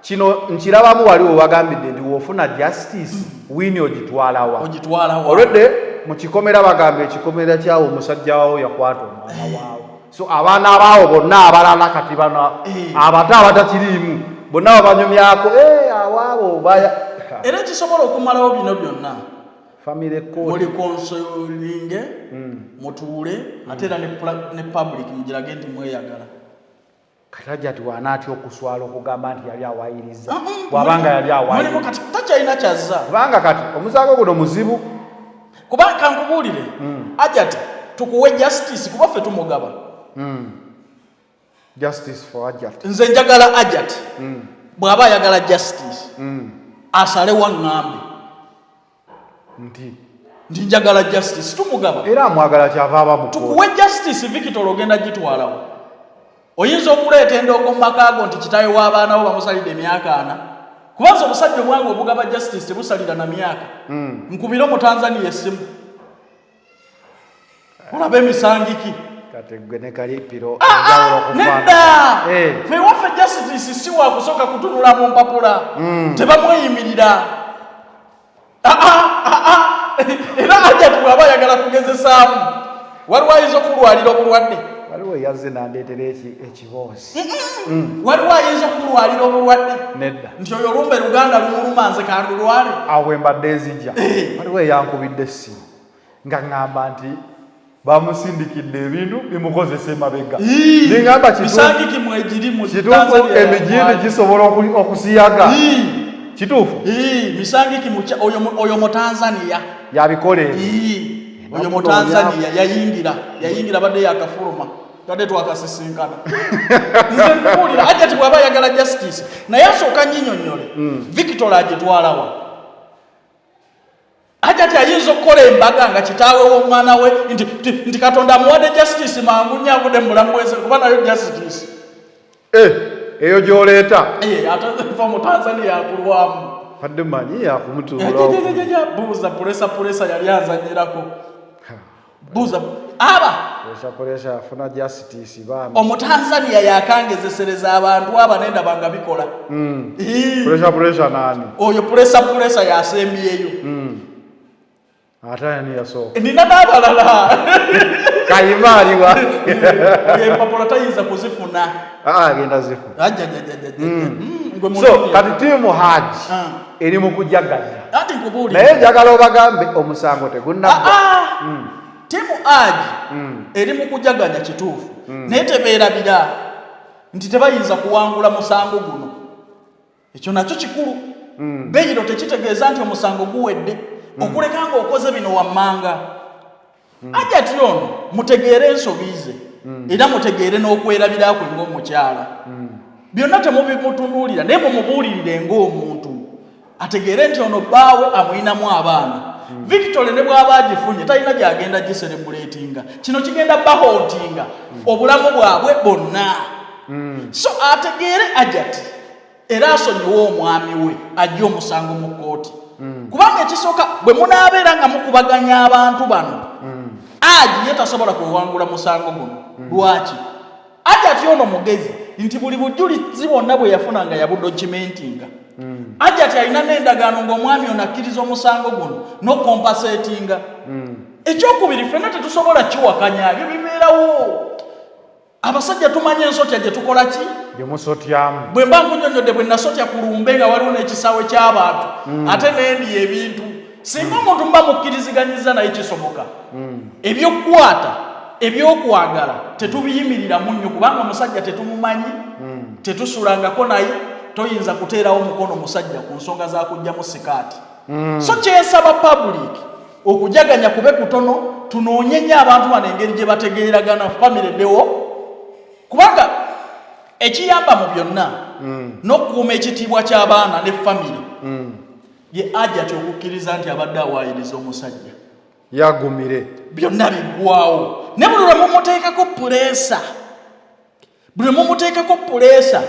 kino nkirabamu wali wewagambidde nti wofuna justice wiini ogitwalawa? Ogitwalawa? Olwedde mu kikomera bagamba ekikomera kyawo omusajja wawo yakwata omwana waawo, so abaana baawo bonna abalala kati bano abato abatakiriimu bonna babanyumyako, "Eh, awaabo baya." Era ekisobola okumalawo bino byonna, Family court. Muli counseling, mutuule, ate era ne public mugirage nti mweyagala. Kati ajja ti wanaatya okuswala okugamba nti yali awayiriza, bw'abanga yali Mulimu awayiriza. Kati takyalina kyazza. Kubanga kati omusango guno muzibu. Kuba kankubuulire, Ajati tukuwe justice, kuba ffe tumugaba. Justice for Ajat. Nze njagala Ajat bw'aba ayagala justice asale waŋŋambe nti nti njagala justice, tumugaba. Era amwagala, kyava aba mu kooti. Tukuwe justice. Victor, ogenda gitwalawo? Oyinza okuleeta endoogo mu maka go nti kitawe w'abaana bo bamusalidde emyaka 40? Kubanza obusajja obwange obugaba justice tebusalira na myaka. Nkubire omutanzania essimu olabe emisangiki. Kati gwe ne kalipiro enjawulo okufaanana. Nedda. Eh. Fe waffe justice si wakusooka kutunula mu mpapula, tebamweyimirira. Ah, ah, ah, ah. Era Ajati bw'aba ayagala kugezesaamu, waliwo ayinza okulwalira obulwadde. Waliwo eyazze nandeetera ekiboozi. Waliwo ayinza okulwalira obulwadde. Nedda. Nti oyo olumbe luganda lumuluma, nze kandulwale. Awo bwe mbadde nzija, waliwo eyankubidde essimu nga ŋŋamba nti bamusindikidde ebintu bimukozesa emabega. Niŋŋamba Misangiki mwegiri mu kituufu Tanzania. Emigindi gisobola okusiyaga, kituufu? Ii, misangiki oyo mu Tanzania. Yabikola ebyo. Ii, oyo mu Tanzania yayingira badde yakafuluma, badde twakasisinkana. Nze nkubuulira, Ajati bw'aba ayagala justice, naye asooka nyinyonnyole Victor agitwalawa. Ajati ayinza okukola embaga nga kitaawe w'omwana we nti Katonda amuwadde justice mangu nnyo, avudde mu bulamu bwensi, kuba nayo justice. Eh, eyo gy'oleeta. Eh, ate va mu Tanzania akulwamu. Badde manyi yakumutuula. Buuza pulesa, pulesa yali azanyirako, buuza aba. Pulesa, pulesa yafuna justice bambi. Omutanzania yakangezesereza abantu aba nendaba nga bikola. Ii, Pulesa, pulesa nani? Oyo pulesa, pulesa yasembyeyo. Ate ani yasooka? Nina n'abalala. Kayima aliwa? Empapula tayinza kuzifuna. Ah, agenda zifu. Ajajajajajja. Gwe So munonye. kati tiimu Haji Ah. eri mu kujaganya. Anti nkubuulire. Naye njagala obagambe omusango tegunnagwa. Ah, ah. Tiimu Haji eri mu kujaganya, kituufu, naye tebeerabira nti tebayinza kuwangula musango guno. Ekyo nakyo kikulu. Beyiro tekitegeeza nti omusango guwedde okuleka ng'okoze bino wammanga. Ajati ono mutegeere ensobi ze. Era mutegeere n'okwerabira kwe ng'omukyala. Byonna temubimutunuulira, naye mumubuulirire ng'omuntu ategeere nti ono bbaawe amulinamu abaana. Victory ne bw'aba agifunye talina gy'agenda giserebuletinga, kino kigenda bahontinga obulamu bwabwe bonna. So ategeere Ajati era asonyiwe omwami we ajje omusango mu kkooti, kubanga ekisooka bwe munaabeera nga mukubaganya abantu bano, Aji ye tasobola kuwangula musango guno. Lwaki? Ajati ono mugezi nti buli bujulizi bwonna bwe yafuna nga yabudocumentinga. Ajati alina n'endagaano ng'omwami ono akkiriza omusango guno n'okompensatinga. Ekyokubiri, ffenna tetusobola kiwakanya, ebyo bibeerawo. Abasajja tumanye ensotya gye tukola ki? Gye musotyamu. Bwe mba nkunyonyodde bwe nasotya ku lumbe nga waliwo n'ekisaawe ky'abantu, ate nendi ebintu singa omuntu muba mukkiriziganyiza naye kisoboka. Ebyokukwata ebyokwagala tetubiyimiriramu nnyo, kubanga omusajja tetumumanyi, tetusulangako naye. Toyinza kuteerawo mukono musajja ku nsonga za kujjamu sikaati. So kyensaba public, okujaganya kube kutono, tunoonye nnyo abantu bano engeri gye bategeeragana, famire ddewo, kubanga ekiyamba mu byonna n'okukuuma ekitiibwa ky'abaana ne famire ye Ajati okukkiriza nti abadde awaayiriza omusajja. Yagumire. Byonna biggwawo. Ne buli lwe mumuteekako pressure, buli lwe mumuteekako pressure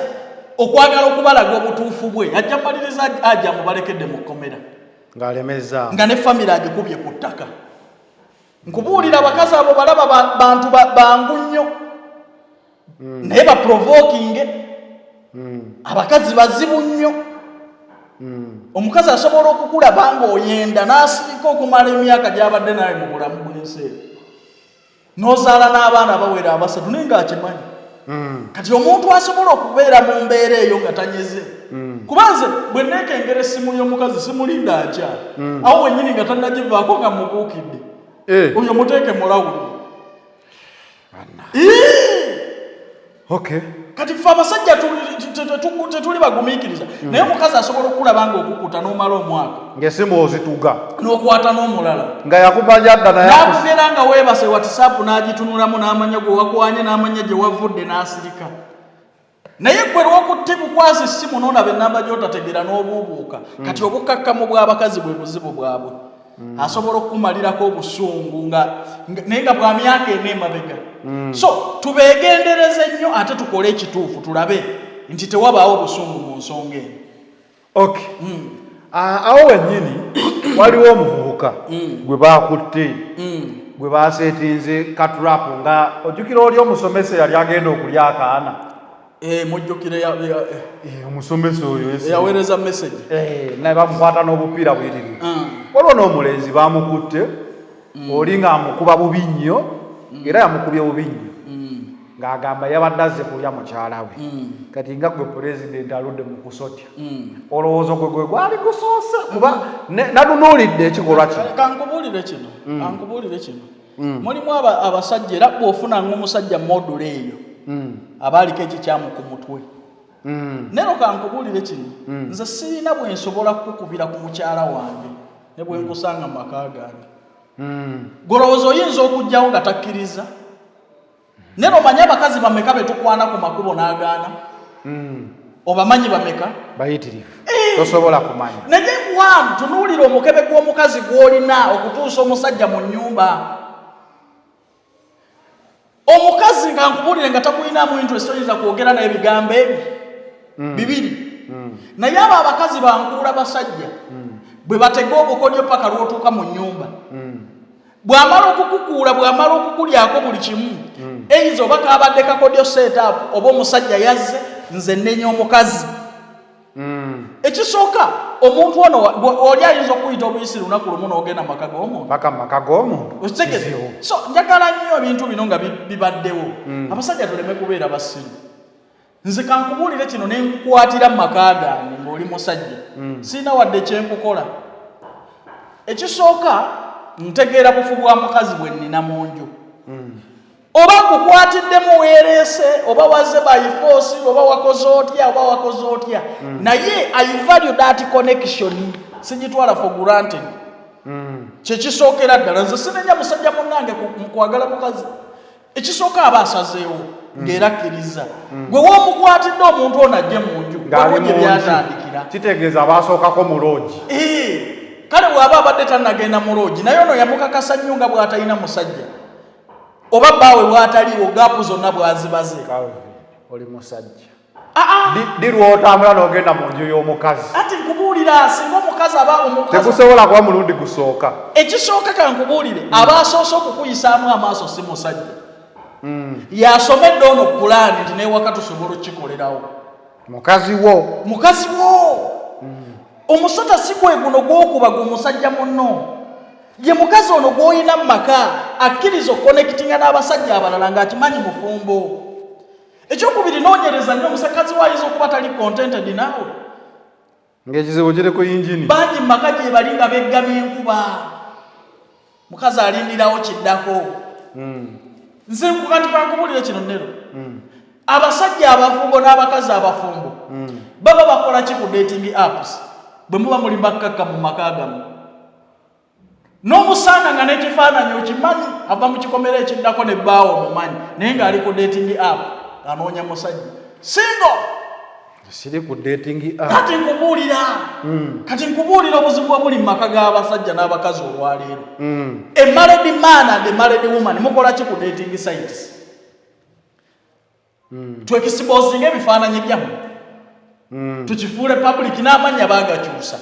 okwagala okubalaga obutuufu bwe, ajja maliriza ajja mubalekedde mu kkomera. Ng'alemeza. Nga ne famire agikubye ku ttaka. Nkubuulira, abakazi abo balaba bantu bangu nnyo, naye baprovokinge. Abakazi bazibu nnyo. Omukazi asobola okukulaba ng'oyenda n'asirika okumala emyaka gy'abadde nawe mu bulamu bw'ensi eno, n'ozaala n'abaana bawera abasatu, naye ng'akimanyi. Kati omuntu asobola okubeera mu mbeera eyo nga tanyeze, kuba nze bwe neekengera essimu y'omukazi simulinda nkya, awo wennyini nga tannagivaako nga mubuukidde. Oyo muteeke mulawuni. Kati ffe abasajja tetuli bagumiikiriza, naye omukazi asobola okukulaba nga okukuta n'omala omwaka Ng'essimu ozituga. N'okwata n'omulala. Nga yakumanya dda naye. N'akugera nga weebase, WhatsApp n'agitunulamu, n'amanya gwe wakwanye, n'amanya gye wavudde, n'asirika. Naye gwe lwokutte bukwasi ssimu n'olaba ennamba gy'otategeera n'obuubuuka. Kati obukkakkamu bw'abakazi bwe buzibu bwabwe. Asobola okukumalirako obusungu nga naye nga bwa myaka ena emabega. So tubeegendereze nnyo, ate tukole ekituufu, tulabe nti tewabaawo busungu mu nsonga eno. Okay. Ah, awo wennyini waliwo omuvubuka gwe bakutte, gwe baseetinze ka trap, nga ojjukira oli omusomesa yali agenda okulya akaana. Mujjukire Eh, omusomesa oyo eyaweereza message. Eh, naye bamukwata n'obupiira buyitirivu. Waliwo n'omulenzi bamukutte, oli ng'amukuba bubi nnyo, era yamukubye bubi nnyo, ng'agamba yabadde azze kulya mukyala we. Kati nga gwe pulezidenti aludde mu kusotya, olowooza gwe gwe gwali gusoose? Kuba natunuulidde ekikolwa kino. Kankubuulire kino, mulimu abasajja, era bw'ofunanga omusajja modula eyo aba aliko ekikyamu ku mutwe. Nero kankubuulire kino, nze sirina bwe nsobola kukukubira ku mukyala wange ne bwe nkusanga mu maka gange. Golowooza oyinza okugjawo nga takkiriza? Nero omanyi abakazi bameka be tukwana ku makubo n'agaana? Obamanyi bameka? Bayitirivu, tosobola kumanya. Naye one, tunuulira omukebe gw'omukazi gw'olina okutuusa omusajja mu nnyumba. Omukazi nga nkubuulire nga takulinamu interest, oyinza kwogera naye ebigambo ebyo bibiri. Naye abo abakazi bankuula basajja bwe batega obukodyo paka lw'otuuka mu nnyumba. Bw'amala okukukuula, bw'amala okukulyako buli kimu, eyinza oba kabadde kakodyo setup oba omusajja yazze. Nze nnenya omukazi. Ekisooka, omuntu ono oli ayinza okuyita obuyisi lunaku lumu n'ogenda mu maka g'omuntu. Paka mu maka g'omuntu. Okitegedde? Kizibu. So njagala nnyo ebintu bino nga bibaddewo, abasajja tuleme kubeera basiru. Nze kankubuulire kino, ne nkukwatira mu maka gange ng'oli musajja, sirina wadde kyenkukola. Ekisooka, ntegeera bufu bwa mukazi bwe nnina mu nju. Oba nkukwatiddemu weereese, oba waze by force, oba wakoze otya, oba wakoze otya, naye I value that connection, sigitwala for granted. Kyekisookera ddala, nze sinenya musajja munnange mu kwagala mukazi. Ekisooka aba asazeewo ng'era akkiriza. Gwe w'omukwatidde omuntu ono ajje mu nju, Ng'ali waliwo gye mu nju. byatandikira. Kitegeeza basookako mu loogi. Kale bw'aba abadde tannagenda mu loogi, naye ono yamukakasa nnyo nga bw'atalina musajja oba bbaawe bw'ataliiwo, gaapu zonna bw'azibaze. Calvin, oli musajja. Di lw'otambula n'ogenda mu nju y'omukazi? Anti nkubuulira, singa omukazi aba omukazi Tekusobola kuba mulundi gusooka. Ekisooka kankubuulire, aba asoose okukuyisaamu amaaso si musajja. Yasomedde ono pulaani nti n'ewaka tusobola okukikolerawo. Mukazi wo. Mukazi wo. Omusota si gwe guno gw'okuba gwe musajja munno. Ye mukazi ono gw'olina mu maka akkiriza okukonekitinga n'abasajja abalala ng'akimanyi mufumbo. Ekyokubiri, noonyereza nnyo omusakazi we ayinza okuba tali contented naawe. Ng'ekizibu kiri ku yingini. Bangi mu maka gye bali nga beggamya enkuba. Mukazi alindirawo kiddako. Nze kati kankubuulire kino Nero. Abasajja abafumbo n'abakazi abafumbo baba bakola ki ku dating apps bwe muba muli bakkakka mu maka gammwe? N'omusanga nga n'ekifaananyi okimanyi, ava mu kikomera ekiddako ne bbaawo omumanyi, naye ng'ali ku dating app anoonya musajja single. Siri ku dating app. Kati nkubuulira, kati nkubuulira obuzibu obuli mu maka g'abasajja n'abakazi olwaleero. A married man and a married woman mukola ki ku dating sites? Twexposinga ebifaananyi byammwe, tukifuule public, n'amannya baagakyusa.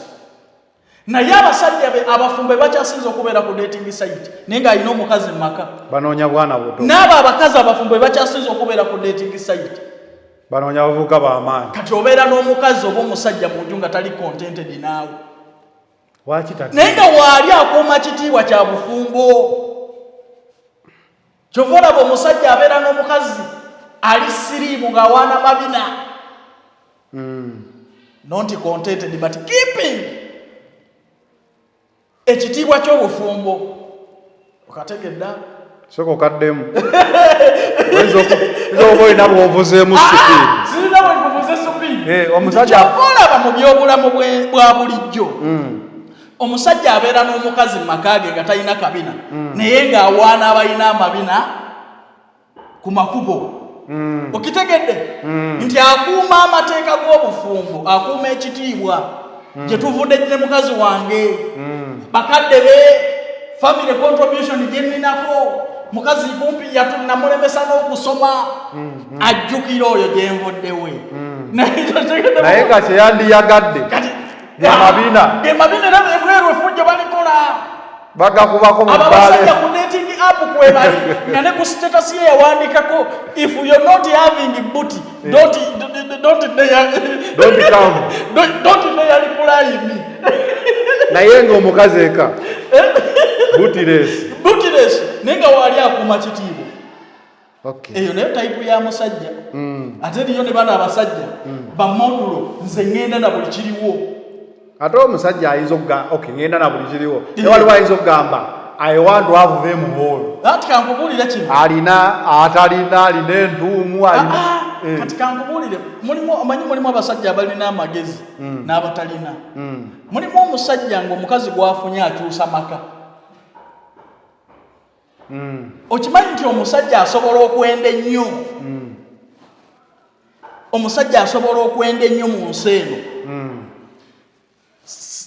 Naye abasajja be abafumbo bakyasinze okubeera ku dating site naye ng'alina omukazi mu maka. Banoonya bwana buto. N'abo abakazi abafumbo be bakyasinze okubeera ku dating site. Banoonya bavubuka b'amaanyi. Kati obeera n'omukazi oba omusajja mu nju nga tali contented naawe. Lwaki tagenda? Naye nga waali akuuma kitiibwa kya bufumbo. Kyova olaba omusajja abeera n'omukazi ali siriimu ng'awaana mabina. Not contented but keeping ekitiibwa ky'obufumbo. Okategedda? Sooka okaddemu. Oyinza okuba olina bw'ovuzeemu supiidi. Sirina bwe nkuvuze supiidi. Omusajja Kyova olaba mu byobulamu bwa bulijjo. Omusajja abeera n'omukazi mu maka ge nga talina kabina, naye ng'awaana abalina amabina ku makubo. Okitegedde nti akuuma amateeka g'obufumbo, akuuma ekitiibwa gye tuvudde ne mukazi wange, bakadde be, family contribution gye nninako, mukazi kumpi namulemesa n'okusoma, ajjukira oyo gye nvuddewe. Naye nga kye yandiyagadde Kati ge mabina. Ge mabina, era ebweru effujjo balikola. Bagakubako mu Abo abasajja bbaale. ku dating app kwe bali nga ne ku status ye yawandiikako, if you're not having booty, don't dare, Don't come. don't dare reply me. Naye ng'omukazi eka bootiless. Bootiless, naye nga waali akuuma kitiibwa. Okay. Eyo nayo type ya musajja. Ate eriyo ne bano abasajja bamodulo, nze ŋŋenda na buli kiriwo. Ate omusajja ayinza okugamba okay, ŋŋenda na buli kiriwo, naye waliwo ayinza okugamba I want to have them all. Anti kankubuulire kino. Alina atalina, alina entuumu, alina Kati kankubuulire, mulimu, omanyi mulimu abasajja abalina amagezi n'abatalina. Mulimu omusajja ng'omukazi gw'afunye akyusa maka. Okimanyi nti omusajja asobola okwenda ennyo? Omusajja asobola okwenda ennyo mu nsi eno.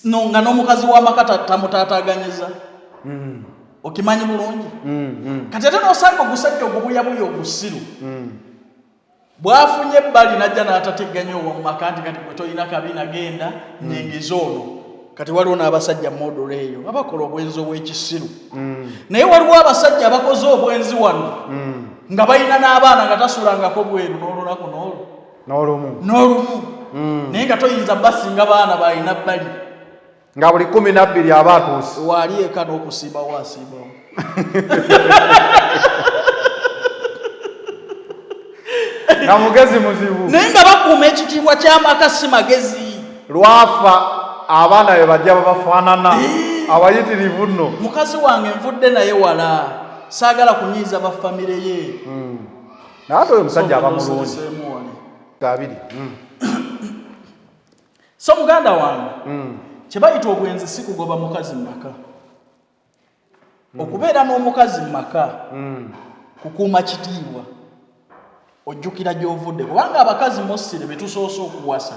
No, nga n'omukazi w'amaka tamutaataaganyiza. Okimanyi bulungi? Kati ate n'osanga ogusajja ogubuyabuya ogusiru. Bw'afunye ebbali n'ajja n'atategganya ow'omu maka nti kati gwe tolina kabina, genda nnyingiza ono. Kati waliwo n'abasajja modulo eyo abakola obwenzi obw'ekisiru. Naye waliwo abasajja abakoze obwenzi wano nga balina n'abaana nga tasulangako bweru n'olunaku n'olwo. N'olumu. N'olumu. Naye nga toyinza basinga baana balina bbali. Nga buli 12 aba atuuse. Waali eka n'okusiibawo asiibawo. Nga mugezi muzibu. Naye nga bakuuma ekitiibwa ky'amaka, si magezi. Lwafa abaana be bajja babafaanana abayitirivu nno. Mukazi wange nvudde naye wala, saagala kunyiiza ba famire ye. Naye ate oyo omusajja aba mulungi. Oseemu wali. Abiri. So muganda wange, kye bayita obwenzi si kugoba mukazi mu maka. Okubeera n'omukazi mu maka. Kukuuma kitiibwa, ojjukira gy'ovudde, kubanga abakazi mosire be tusoose okuwasa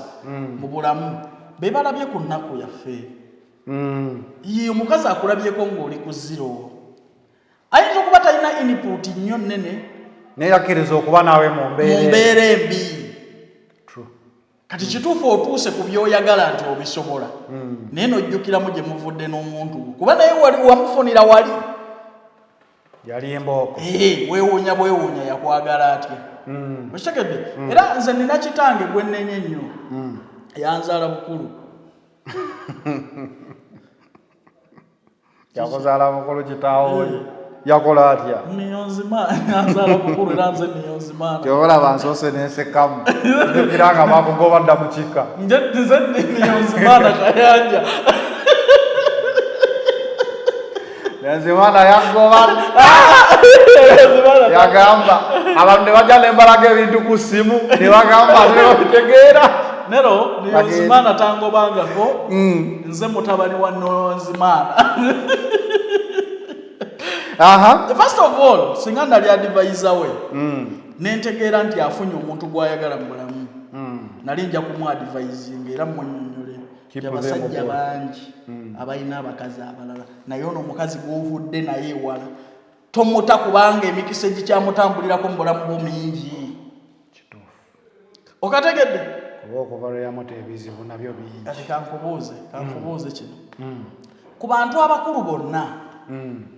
mu bulamu be balabye ku nnaku yaffe. Ye omukazi akulabyeko ng'oli ku zero, ayinza okuba talina input nnyo nnene, naye yakkiriza okuba naawe mu mu mbeera eyo. mbeera embi. True. Kati kituufu otuuse ku by'oyagala nti obisobola, naye n'ojjukiramu gye muvudde n'omuntu wo, kuba naye wali wamufunira wali. Yali embooko. Ee, weewuunya bwewuunya yakwagala atya. Okitegedde? Era nze nina kitange gwe nnenya ennyo, yanzaala bukulu. Yakuzaala mukulu kitaawo oyo yakola atya? Niyonzima yanzaala bukulu, era nze Niyonzimaana. Kyolaba nsoose nensekamu, jjukira nga bakugoba dda mu kika. Nze Niyonzimaana Kayanja. Nenzimana yagoba. Niyonzimaana. Yagamba abantu ne bajja nembalaga ebintu ku ssimu ne bagamba tebabitegeera. Nero Niyonzimaana tangobangako, nze mutabani wa Niyonzimaana. First of all, singa nali advisor we, nentegeera nti afunye omuntu gw'ayagala mu bulamu, nali nja kumu advisinga era munyonyole nti Keep them abasajja aboard. bangi abalina abakazi abalala, naye ono omukazi gw'ovudde naye ewala tomuta, kubanga emikisa egikyamutambulirako mu bulamu bwo mingi. Okategedde? Kuba okuva lwe yamuta ebizibu nabyo bingi. Kati kankubuuze kino: ku bantu abakulu bonna,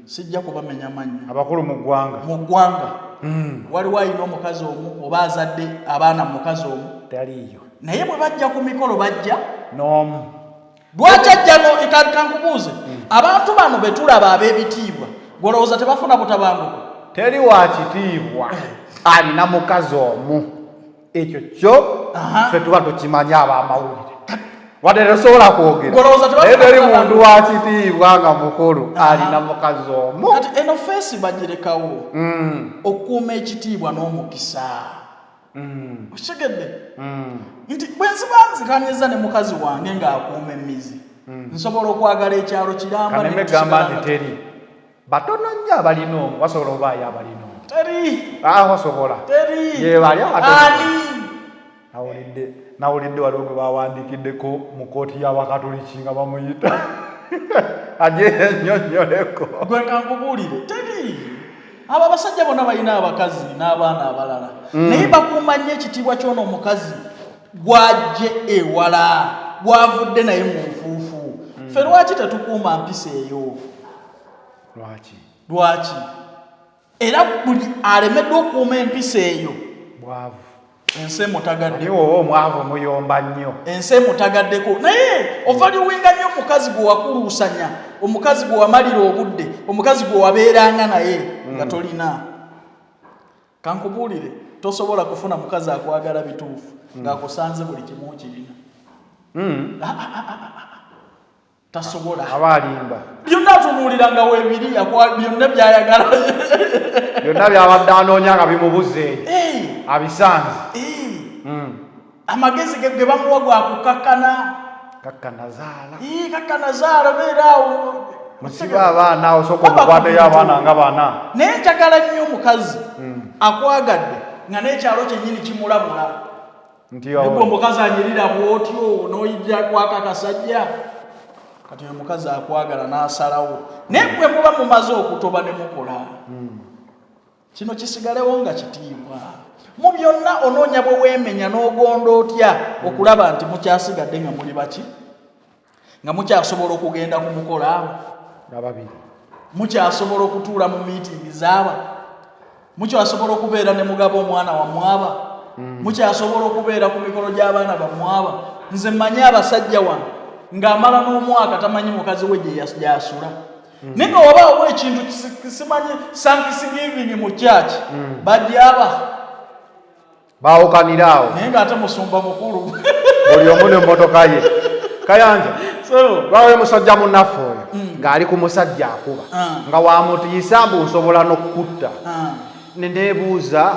sijja kubamenya mannya, abakulu mu ggwanga, mu ggwanga waliwo alina omukazi omu oba azadde abaana mu mukazi omu? Taliiyo. Naye bwe bajja ku mikolo bajja n'omu. Lwaki ajja no? Kankubuuze, abantu bano be tulaba ab'ebitiibwa, golowooza tebafuna butabanguko? Teri wa kitiibwa alina mukazi omu, ekyo kyo ffe tuba tukimanya abamawulire, wadde tesobola kwogera. Golowooza tebafuna Naye teri butabanguko. muntu wa kitiibwa nga mukulu alina mukazi omu. Kati eno face bagirekawo okukuuma ekitiibwa n'omukisa. Okitegedde nti bwe nziba nzikanyiza ne mukazi wange ng'akuuma emizi, nsobola okwagala ekyalo kiramba Kaneme ne gamba tusigala nti nga teri, batono nnyo abalina omu, wasobola obaayo abalina omu. Teri. Ah, wasobola. Teri. Ye bali abatono. Ani? Nawulidde waliwo gwe bawandiikiddeko mu kooti y'Abakatuliki nga bamuyita aje ennyonnyoleko. Gwe kankubuulire, teri. Abo abasajja bonna balina abakazi n'abaana abalala, naye bakuuma nnyo ekitiibwa ky'ono omukazi gwajje ewala, gwavudde naye mu nfuufu. Ffe lwaki tetukuuma mpisa eyo? Lwaki? Lwaki? Era buli alemeddwa okukuuma empisa eyo, Bwavu. ensi emutagadde. Naye oba omwavu muyomba nnyo. Ensi emutagaddeko, naye ovaluinga nnyo omukazi gwe wakuluusanya, omukazi gwe wamalira obudde, omukazi gwe wabeeranga naye nga tolina. Kankubuulire, tosobola kufuna mukazi akwagala bituufu ng'akusanze buli kimu kirina. Ah, ah, ah, ah, ah. Tasobola. Aba alimba. Byonna atunuulira nga weebiri, byonna byayagala. Byonna byabadde anoonya nga bimubuze abisanze. Amagezi ge bamuwa gwakukakkana. Kakkana zaala. Ii, kakkana zaala, beera awo. Musibe abaana, osooka Baba omukwateyo ku abaana nga bana. Naye njagala nnyo omukazi akwagadde nga n'ekyalo kyennyini kimulabula. Nti Naye gwe omukazi anyirira bw'otyo n'oyijja kwaka akasajja, kati oyo mukazi akwagala n'asalawo, naye gwe muba mumaze okutoba ne mukola kino, kisigalewo nga kitiibwa. Mu byonna onoonya bwe weemenya n'ogonda otya okulaba nti mukyasigadde nga muli baki, nga mukyasobola okugenda ku mukolo abo ababiri, mukyasobola okutuula mu miitingi zaaba, mukyasobola okubeera ne mugaba omwana wamwaba, mukyasobola okubeera ku mikolo gy'abaana bamwaba. Nze mmanyi abasajja wano ng'amala n'omwaka tamanyi mukazi we gye gy'asula, naye nga wabaawo ekintu simanyi thanksgiving mu church, bajyaba. Baawukanira awo. Naye ng'ate musumba mukulu. Buli omu n'emmotoka ye. Kayanja, So, lwawe musajja munnaffe oyo ng'ali ku musajja akuba nga wamutiisa mbu nsobola n'okukutta, ne neebuuza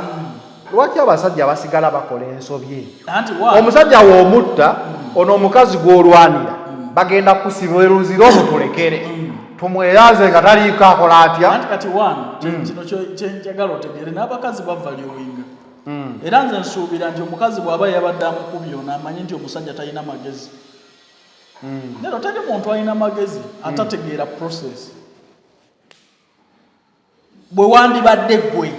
lwaki abasajja basigala bakola ensobi eyo. Anti wa Omusajja w'omutta, ono omukazi gw'olwanira bagenda kusiba eruziro, omutulekere. Tumweyaze nga taliiko akola atya. Anti kati one, kino kyenjagala otegeere, n'abakazi bavaluinga. Era nze nsuubira nti omukazi bw'aba yabadde amukubye ono, amanyi nti omusajja talina magezi. Nero teri muntu alina magezi atategeera process. Bwe wandibadde ggwe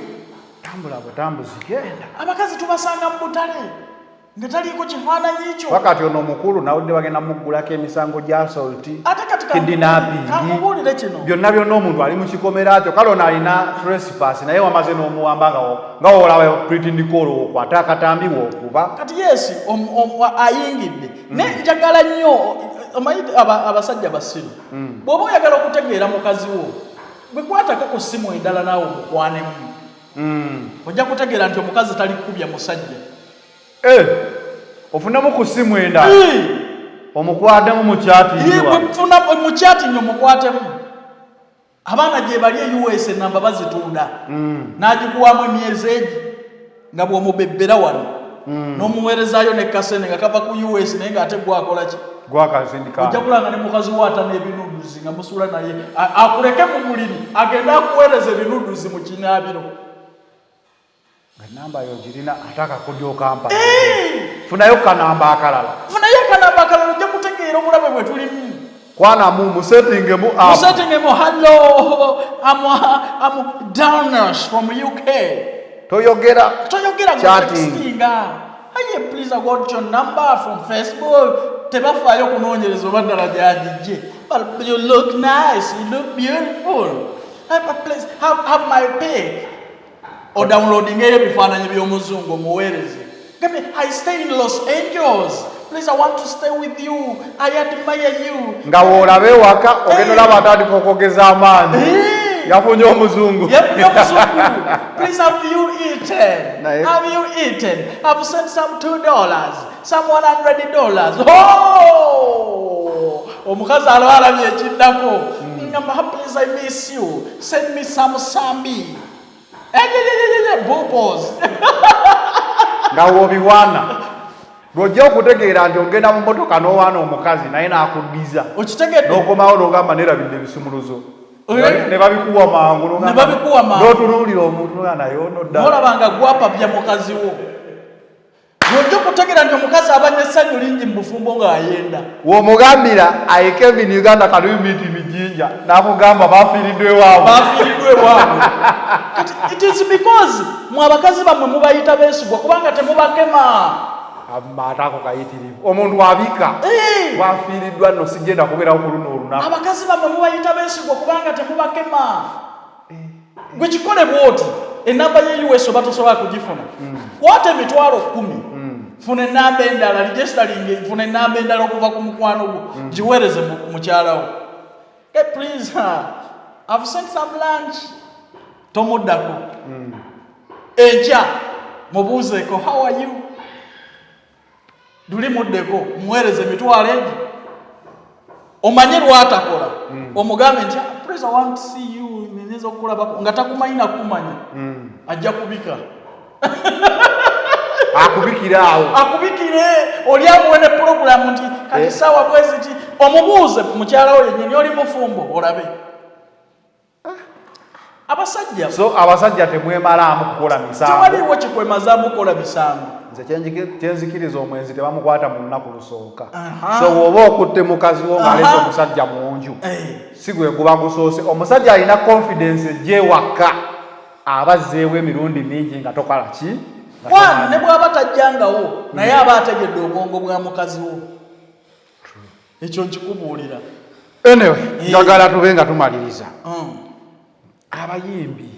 tambula butambuzi genda. Abakazi tubasanga mu butale nga taliiko kifaananyi kyo. Wakati ono omukulu nawudde bagenda muggulako emisango gya assault, Ate kati kidnapping, kankubuulire kino. Byonna byonna omuntu ali mu kikomera kyo. Kale ono alina trespass, naye wamaze n'omuwamba nga wolaba pretend call, okwata akatambi wookuba. Kati yes, ayingidde ne njagala nnyo omanyi abasajja basiru. Bw'oba oyagala okutegeera mukazi wo, bwekwatako ku ssimu endala naawe omukwanemu, ojja kutegeera nti omukazi tali kukubya musajja. Eh, ofunemu ku ssimu endala omukwatemu mu chatting. Bwefuna mu chatting omukwatemu. Abaana gye bali e US enamba bazitunda, n'agikuwamu emyezi egi nga bw'omubebbera wano n'omuweerezaayo ne kasente nga kava ku US, naye ng'ate gwakola ki? Gwakazindika. Ojja kulanga ne mukazi wo ata n'ebinuduzi nga musula naye, akuleke mu buliri agende akuweereza ebinuduzi mu kinaabiro. Nga namba yo girina ate akakodyo kampa, funayo kanamba akalala. Funayo akanamba akalala, ojja kutegeera obulabe bwe tulimu. Kwanamu musettingemu app. Musettingemu, "Hello, I'm Downers from UK." Toyogera. Toyogera. Chatting. Textinga, "Hey, please, I got your number from Facebook." Tebafaayo kunoonyereza oba ddala gyagijje. "But you look nice, you look beautiful. Hey, but please have my pic." Odownloadingeyo ebifaananyi by'omuzungu omuweereze. Gambe, "I stay in Los Angeles. Please, I want to stay with you. I admire you." Nga woolaba ewaka ogenda olaba atandika okwogeza amaanyi. Yafunye omuzungu. Yafunye omuzungu. "Please, have you eaten?" "Have you eaten? I've sent some $2, some $100." Oh! Omukazi alaba alabye ekiddako. Ngamba, "Please, I miss you. Send me some sambi." Bubos. Nga wobiwaana lwojja okutegeera nti ogenda mu motoka n'owaana omukazi naye n'akuddiza. Okitegedde? N'okomawo n'ogamba nerabidde ebisumuluzo. Eh. Ne babikuwa mangu. Ne babikuwa mangu. N'otunuulira omuntu n'ogamba naye ono ddala. Nolaba nga gwapapya mukazi wo. Lwojja okutegeera nti omukazi aba n'essanyu lingi mu bufumbo ng'ayenda. Womugambira, "I came in Uganda, can we meet in Jinja?" N'akugamba bafiiriddwa ewaabwe. Bafiiriddwa ewaabwe. Kati it is because mwe abakazi bammwe mubayita beesigwa kubanga temubakema. Amata ako kayitirivu, omuntu abika. Eh. Wafiiriddwa nno, sigenda kubeerawo ku luno olunaku. Abakazi bammwe mubayita beesigwa kubanga temubakema. Gwe kikole bwoti, enamba ye US oba tosobola kugifuna, kwata 100,000, funa enamba endala, registering, funa enamba endala okuva ku mukwano gwo, giweereze mukyala wo. "Hey, please, I've sent some lunch." Tomuddako. Enkya mubuuzeeko, "How are you?" Luli muddeko, muweereze emitwalo egi, omanye lwatakola. Omugambe nti, "Ah, please, I want to see you, nyinza okukulabako?" Nga takumanyi nakumanya, ajja kubika. Akubikira awo. Akubikire, oli amuwe ne pulogulamu nti kati Eh. saawa bweziti. Omubuuze mukyala wo yennyini, "Oli mufumbo?" Olabe abasajja. So abasajja temwemalaamu kukola misango. Tewaliwo kikwemazaamu kukola misango. Nze kyenzikiriza, omwenzi tebamukwata mu lunaku lusooka. Aha. So bw'oba okutte mukazi wo ng'aleese omusajja mu nju, si gwe guba gusoose. Omusajja alina confidence ejja ewaka, aba azzeewo emirundi mingi nga tokola ki? Nga One, tomanyi. Ne bw'aba tajjangawo, naye aba ategedde obwongo bwa mukazi wo. Ekyo nkikubuulira. Anyway, njagala tube nga tumaliriza. Abayimbi,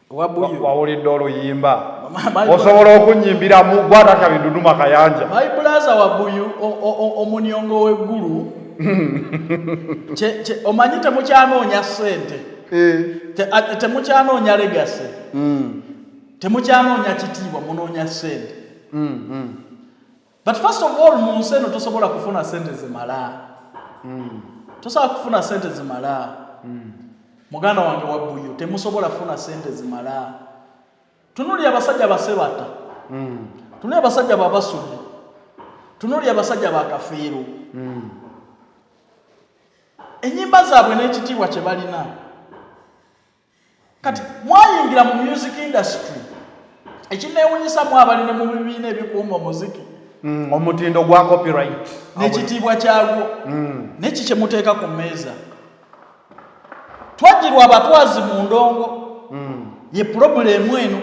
Wabuyu. Wawulidde oluyimba? Osobola okunyimbiramu gwatatya biduduma kayanja? My brother Wabuyu, omunyongo w'eggulu. Omanyi temukyanoonya ssente. Temukyanoonya legacy, temukyanoonya kitiibwa, munoonya ssente. But first of all, mu nsi eno tosobola kufuna ssente zimala. Tosobola kufuna ssente zimala, muganda wange Wabuyu. Temusobola kufuna ssente zimala. Tunuli abasajja basebata, tunuli abasajja babasudde, tunuli abasajja bakafiiru. Ennyimba zaabwe n'ekitiibwa kye balina. Kati mwayingira mu music industry, ekinneewunyisa mu abali ne mu bibiina ebikuuma omuziki, Omutindo gwa copyright n'ekitiibwa kyagwo, neki kye muteeka ku mmeeza. Twajjirwa abatwazi mu ndongo. Ye problem eno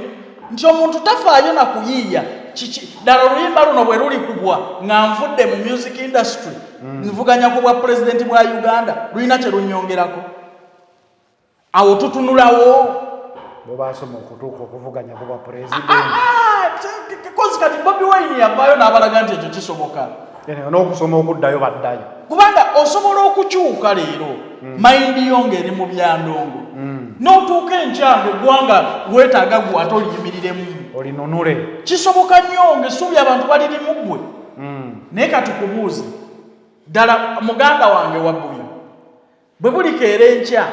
nti omuntu tafaayo na kuyiiya kiki ddala. Oluyimba luno bwe lulikubwa nga nvudde mu music industry, nvuganya ku bwa pulezidenti bwa Uganda, lulina kye lunnyongerako? Awo tutunulawo. Bo basoma okutuuka okuvuganya ku bwa pulezidenti? 'Cause kati Bobi Wine yavaayo n'abalaga nti ekyo kisoboka. N'okusoma okuddayo baddayo. Kubanga osobola okukyuka leero, mind yo ng'eri mu byandongo, n'otuuka enkyanga eggwanga weetaaga gwe ate oliyimiriremu. Olinunule. Kisoboka nnyo ng'essuubi abantu balirimu ggwe. Naye kati kubuuze ddala, muganda wange wabbuyo, bwe bulikeera enkya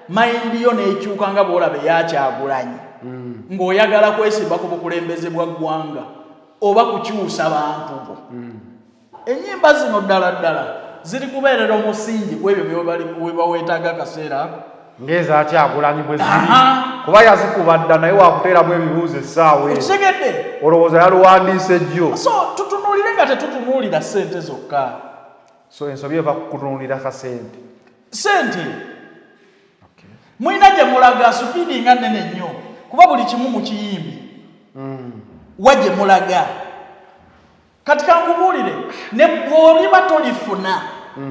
mind yo n'ekyuka nga bw'olaba eyakyagulanyi, ng'oyagala kwesimba ku bukulembeze bwa ggwanga oba kukyusa bantu bo, ennyimba zino ddala ddala ziri kubeerera omusingi gw'ebyo bye baweetaaga akaseera ako? Ng'ezakyagulanyi bwe ziri, kuba yazikuba dda, naye wakuteeramu ebibuuzo essaawa eyo. Okitegedde? Olowooza yaluwandiise jjo. So tutunuulire nga tetutunuulira ssente zokka. So ensobi eva ku kutunuulira kasente. Sente mulina gye mulaga speed nga nnene nnyo, kuba buli kimu mukiyimbi wa gye mulaga. Kati kankubuulire, ne bw'oliba tolifuna,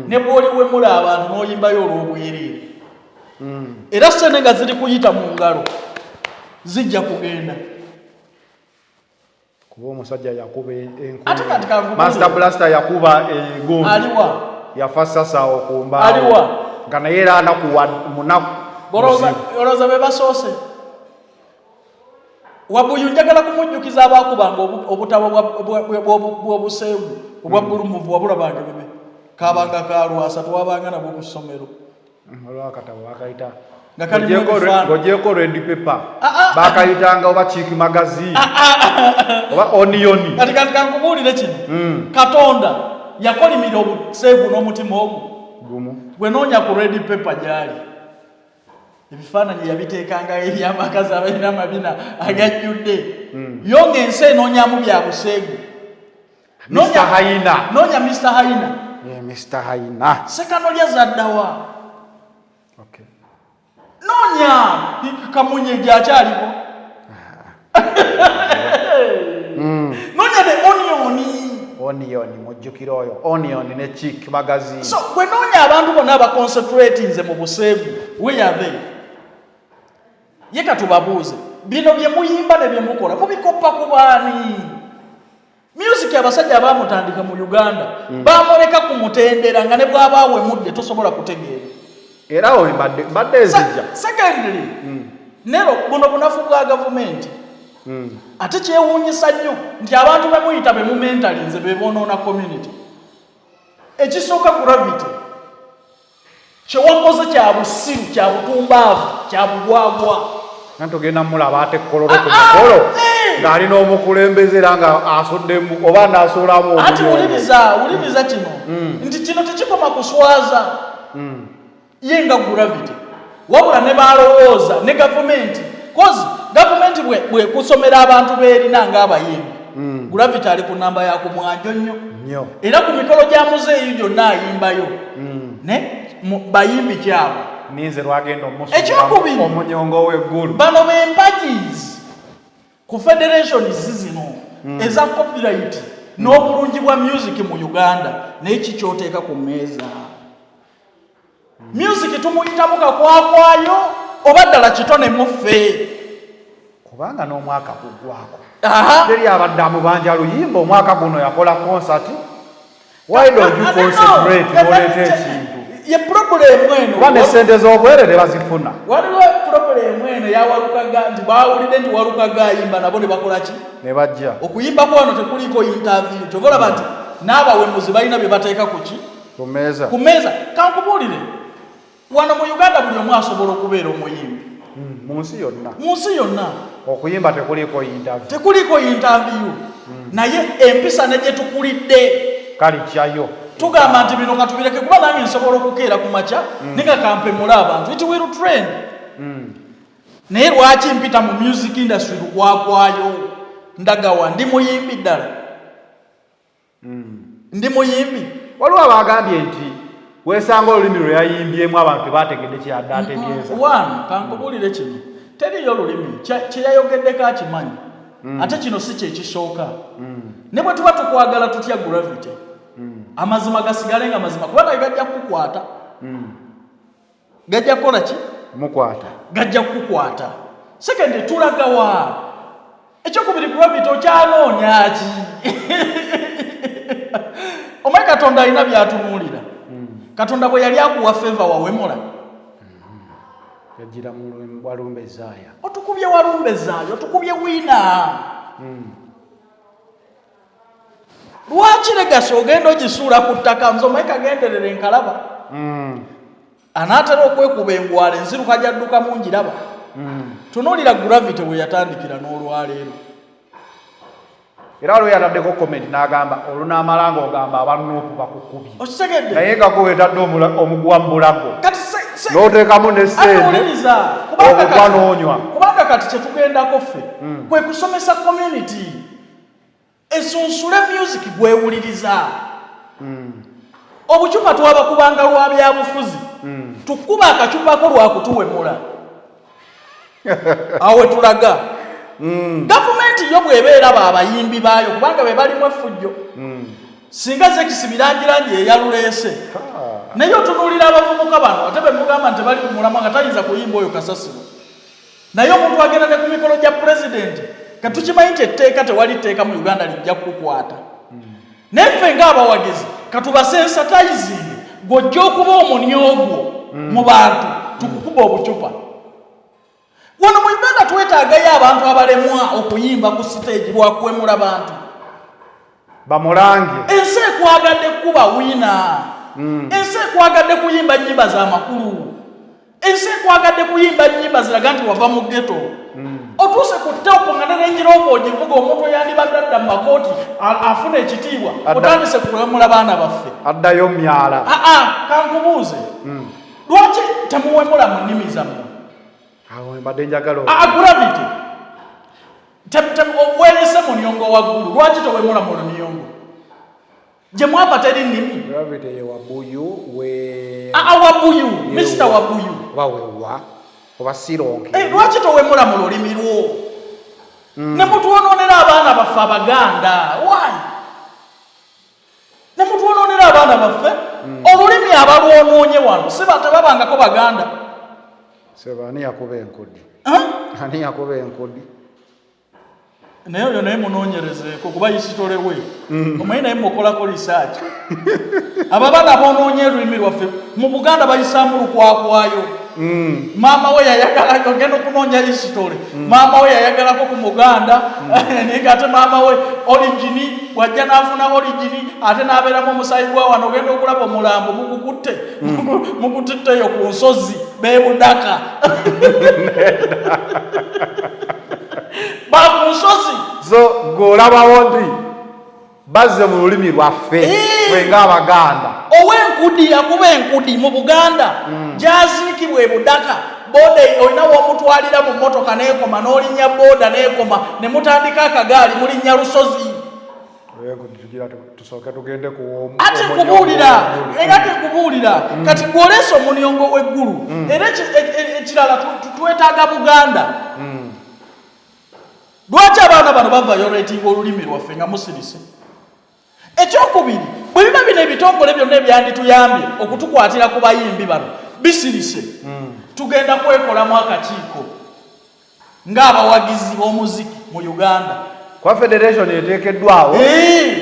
ne bw'oliwemula abantu n'oyimbayo olw'obwereere, era sente nga ziri kuyita mu ngalo zijja kugenda. Kuba omusajja yakuba Ate kati kankubuulire. Master Blaster yakuba egundi. Aliwa? Yafa sasaawo ku mbaawo. Aliwa? Nga naye era anakuwa munaku. Olowooza be basoose? Wabuyu njagala kumujjukiza abaakubanga obutabo bw'obuseegu obwa bulumuvu, wabulabanga bebe kabanga kalwasa, twabanga nabwo ku ssomero. Waliwo akatabo bakayita Nga kalimu ebifaananyi. Ng'ogyeko Red Pepper, bakayitanga oba Chick Magazine oba Onion. Kati kankubuulire kino. Katonda yakolimira obuseegu n'omutima ogwo gumu. Gwe noonya ku Red Pepper gy'ali, ebifaananyi yabiteekangayo ebyamakazi abalina amabina agajjudde yo, ng'ensi enoonyamu bya buseegu. Mr. Haina. Noonya Mr Haina. Yeah, Mr Haina. Sekanolya zaddawa? Okay. Noonya Kamunye gyakyaliko, noonya the Onion. Onion, mujjukira oyo Onion ne Chick Magazine. So bwe noonya abantu bonna abaconcentrate nze mu buseegu, where are they? Ye katubabuuze, bino bye muyimba ne bye mukola mubikoppa ku baani? Music abasajja abamutandika mu Uganda bamuleka ku mutendera nga ne bw'aba awemudde tosobola kutegeera. Era awo mbadde ezijja. Secondly, nero buno bunafu bwa gavumenti. Ate kyewuunyisa nnyo nti abantu bemuyita bemumentalinze bebonoona community. Ekisooka, Gravity, kyewakoze kya busiru, kya butumbaavu, kya bugwagwa. Nanti ogenda mulaba ate Kololo ku mukolo ng'alina omukulembeze era nga asuddemu oba naasuulamu. Ati wuliriza, wuliriza kino, nti kino tekikoma kuswaza ye nga Gravity, wabula ne balowooza ne gavumenti, 'cause gavumenti bwekusomera abantu beerina ng'abayimbi, Gravity ali ku namba ya ku mwanjo nnyo. Nnyo. Era ku mikolo gya muzeeyi gyonna ayimbayo ne bayimbi kyabo. Ninze lwagenda. Ekyokubiri. Omunyongo w'eggulu. Bano bempagis ku federations zino eza copyright n'obulungi bwa music mu Uganda, naye kikyoteeka ku mmeeza, music tumuyitamu kakwakwayo oba ddala kitone muffe? Kubanga n'omwaka guggwako, Aha. teri abadde amubanja luyimba. Omwaka guno yakola concert. Why don't you concentrate n'oleeta ekintu? Ye problem eno. Kuba ne sente z'obwerere bazifuna. Waliwo problem eno yawalukaga nti bawulidde nti Walukaga ayimba, nabo ne bakola ki? Ne bajja. Okuyimbako wano tekuliiko interview. Kyova olaba nti n'abawemuzi balina bye bateeka ku ki? Ku mmeeza. Ku mmeeza. Kankubuulire, wano mu Uganda buli omu asobola okubeera omuyimbi. Mu nsi yonna. Mu nsi yonna. Okuyimba tekuliiko interview. Tekuliiko interview, naye empisa ne gye tukulidde. Kali kyayo. Tugamba nti bino katubireke, kuba nange nsobola okukeera ku makya ninga kampemule abantu. It will trend. Naye lwaki mpita mu music industry lukwakwayo? Ndagawa ndi muyimbi ddala? Ndi muyimbi? Waliwo abagambye nti wesanga olulimi lwe yayimbyemu abantu tebategedde kyeyadde ategeeza. One, kankubuulire kino, teriyo lulimi kyeyayogeddeko akimanyi. Ate kino si kyekisooka. Ne bwe tuba tukwagala tutya Gravity, amazima gasigale nga mazima, kuba naye gajja kukukwata. Gajja kukola ki? Mukwata. Gajja kukukwata. Second, tulagawa? Ekyokubiri, Gravity okyanoonya ki? Omanyi Katonda alina byatunuulira. Katonda bwe yali akuwa favor, wawemula? Yagira mu walumbe zaaya. Otukubye walumbe zaayo, otukubye wiina. Lwaki legacy ogenda ogisuula ku ttaka? Nze omanyi kagenderere nkalaba. Anaatera okwekuba engwala, enziruka gyaddukamu ngiraba. Tunuulira Gravity we yatandikira n'olwaleero. Era waliwo yataddeko comment n'agamba olunaamala ng'ogamba aba NUP bakukubye. Okitegedde? Naye nga gwe wetadde omuguwa mu bulago Kati n'oteekamu ne Ate ssente wuliriza, kubanga ogugwa kati n'onywa. Kubanga kati kyetugendako ffe kwe kusomesa community esunsule music gwewuliriza. Obucupa twabakubanga lwa byabufuzi, tukuba akacupako lwakutuwemula. Awo wetulaga gavumenti yo bw'eba eraba abayimbi baayo, kubanga be balimu effujjo. Singa Zekisi Birangirangi yeyaluleese, naye otunuulira abavubuka bano ate be mugamba nti tebali ku mulamwa, nga tayinza kuyimba oyo kasasiro. Naye omuntu agenda ne ku mikolo gya pulezidenti, katukimanyi nti etteeka, tewali tteeka mu Uganda lijja kukukwata. Naye ffe ng'abawagizi katubasensitizing, gw'ojja okuba omunyogwo mu bantu, tukukuba obucupa. Wano mu Uganda twetaagayo abantu abalemwa okuyimba ku siteegi lwakuwemula bantu. Bamulange. Ensi ekwagadde kuba wiina. Ensi ekwagadde kuyimba nnyimba za makulu. Ensi ekwagadde kuyimba nnyimba ziraga nti wava mu ghetto. Otuuse ku top nga ne Range Rover ogivuga. Omuntu oyandibadde adda mu makooti afuna ekitiibwa, otandise kuwemula baana baffe. Addayo myala. Aa, kankubuuze, lwaki temuwemula mu nnimi zammwe? Awo mbadde njagala Aa, Gravity, weeyise munyongo waggulu, lwaki tewemula mu lunyongo gye mwava? Teri nnimi. Gravity ye Wabuyu we. Aa, Wabuyu, Mr Wabuyu. Oba wewa oba sironke. Eh, lwaki towemula mu lulimi lwo ne mutwonoonera abaana baffe Abaganda? Why ne mutwonoonera abaana baffe? Olulimi abalwonoonye wano si tebabangako Baganda. Seba, ani yakuba enkudi? Huh? Ani yakuba enkudi? Naye oyo naye munoonyerezeeko, kuba history we omanyi, naye mukolako research. Abo abaana bonoonye olulimi lwaffe mu Buganda bayisaamu lukwakwayo. Maama we yayagala, ogenda okunoonya history, maama we yayagalako ku Muganda, naye nga ate maama we origin bw'ajja n'afuna origin, ate n'abeeramu omusaayi gwa wano. Ogenda okulaba omulambo mugukutte, mugututteyo ku nsozi bebudaka ba ku nsozi. So gweolabawo nti bazze mu lulimi lwaffe ffe ng'Abaganda. Ow'enkudi yakuba enkudi mu Buganda, gyaziikibwa e Budaka. Boda olina w'omutwalira mu mmotoka n'ekoma, n'olinnya boda n'ekoma, ne mutandika akagaali, mulinnya lusozi. Enkudi tugira tusooke tugende ku Ate nkubuulira, era tekubuulira kati gwoleesa omunyongo w'eggulu. Era ekirala, twetaaga Buganda. Lwaki abaana bano baviolatinga olulimi lwaffe nga musirise? Ekyokubiri, bwe biba bino ebitongole byonna ebyandituyambye okutukwatira ku bayimbi bano bisirise, tugenda kwekolamu akakiiko ng'abawagizi b'omuziki mu Uganda. Kuba federation eteekeddwawo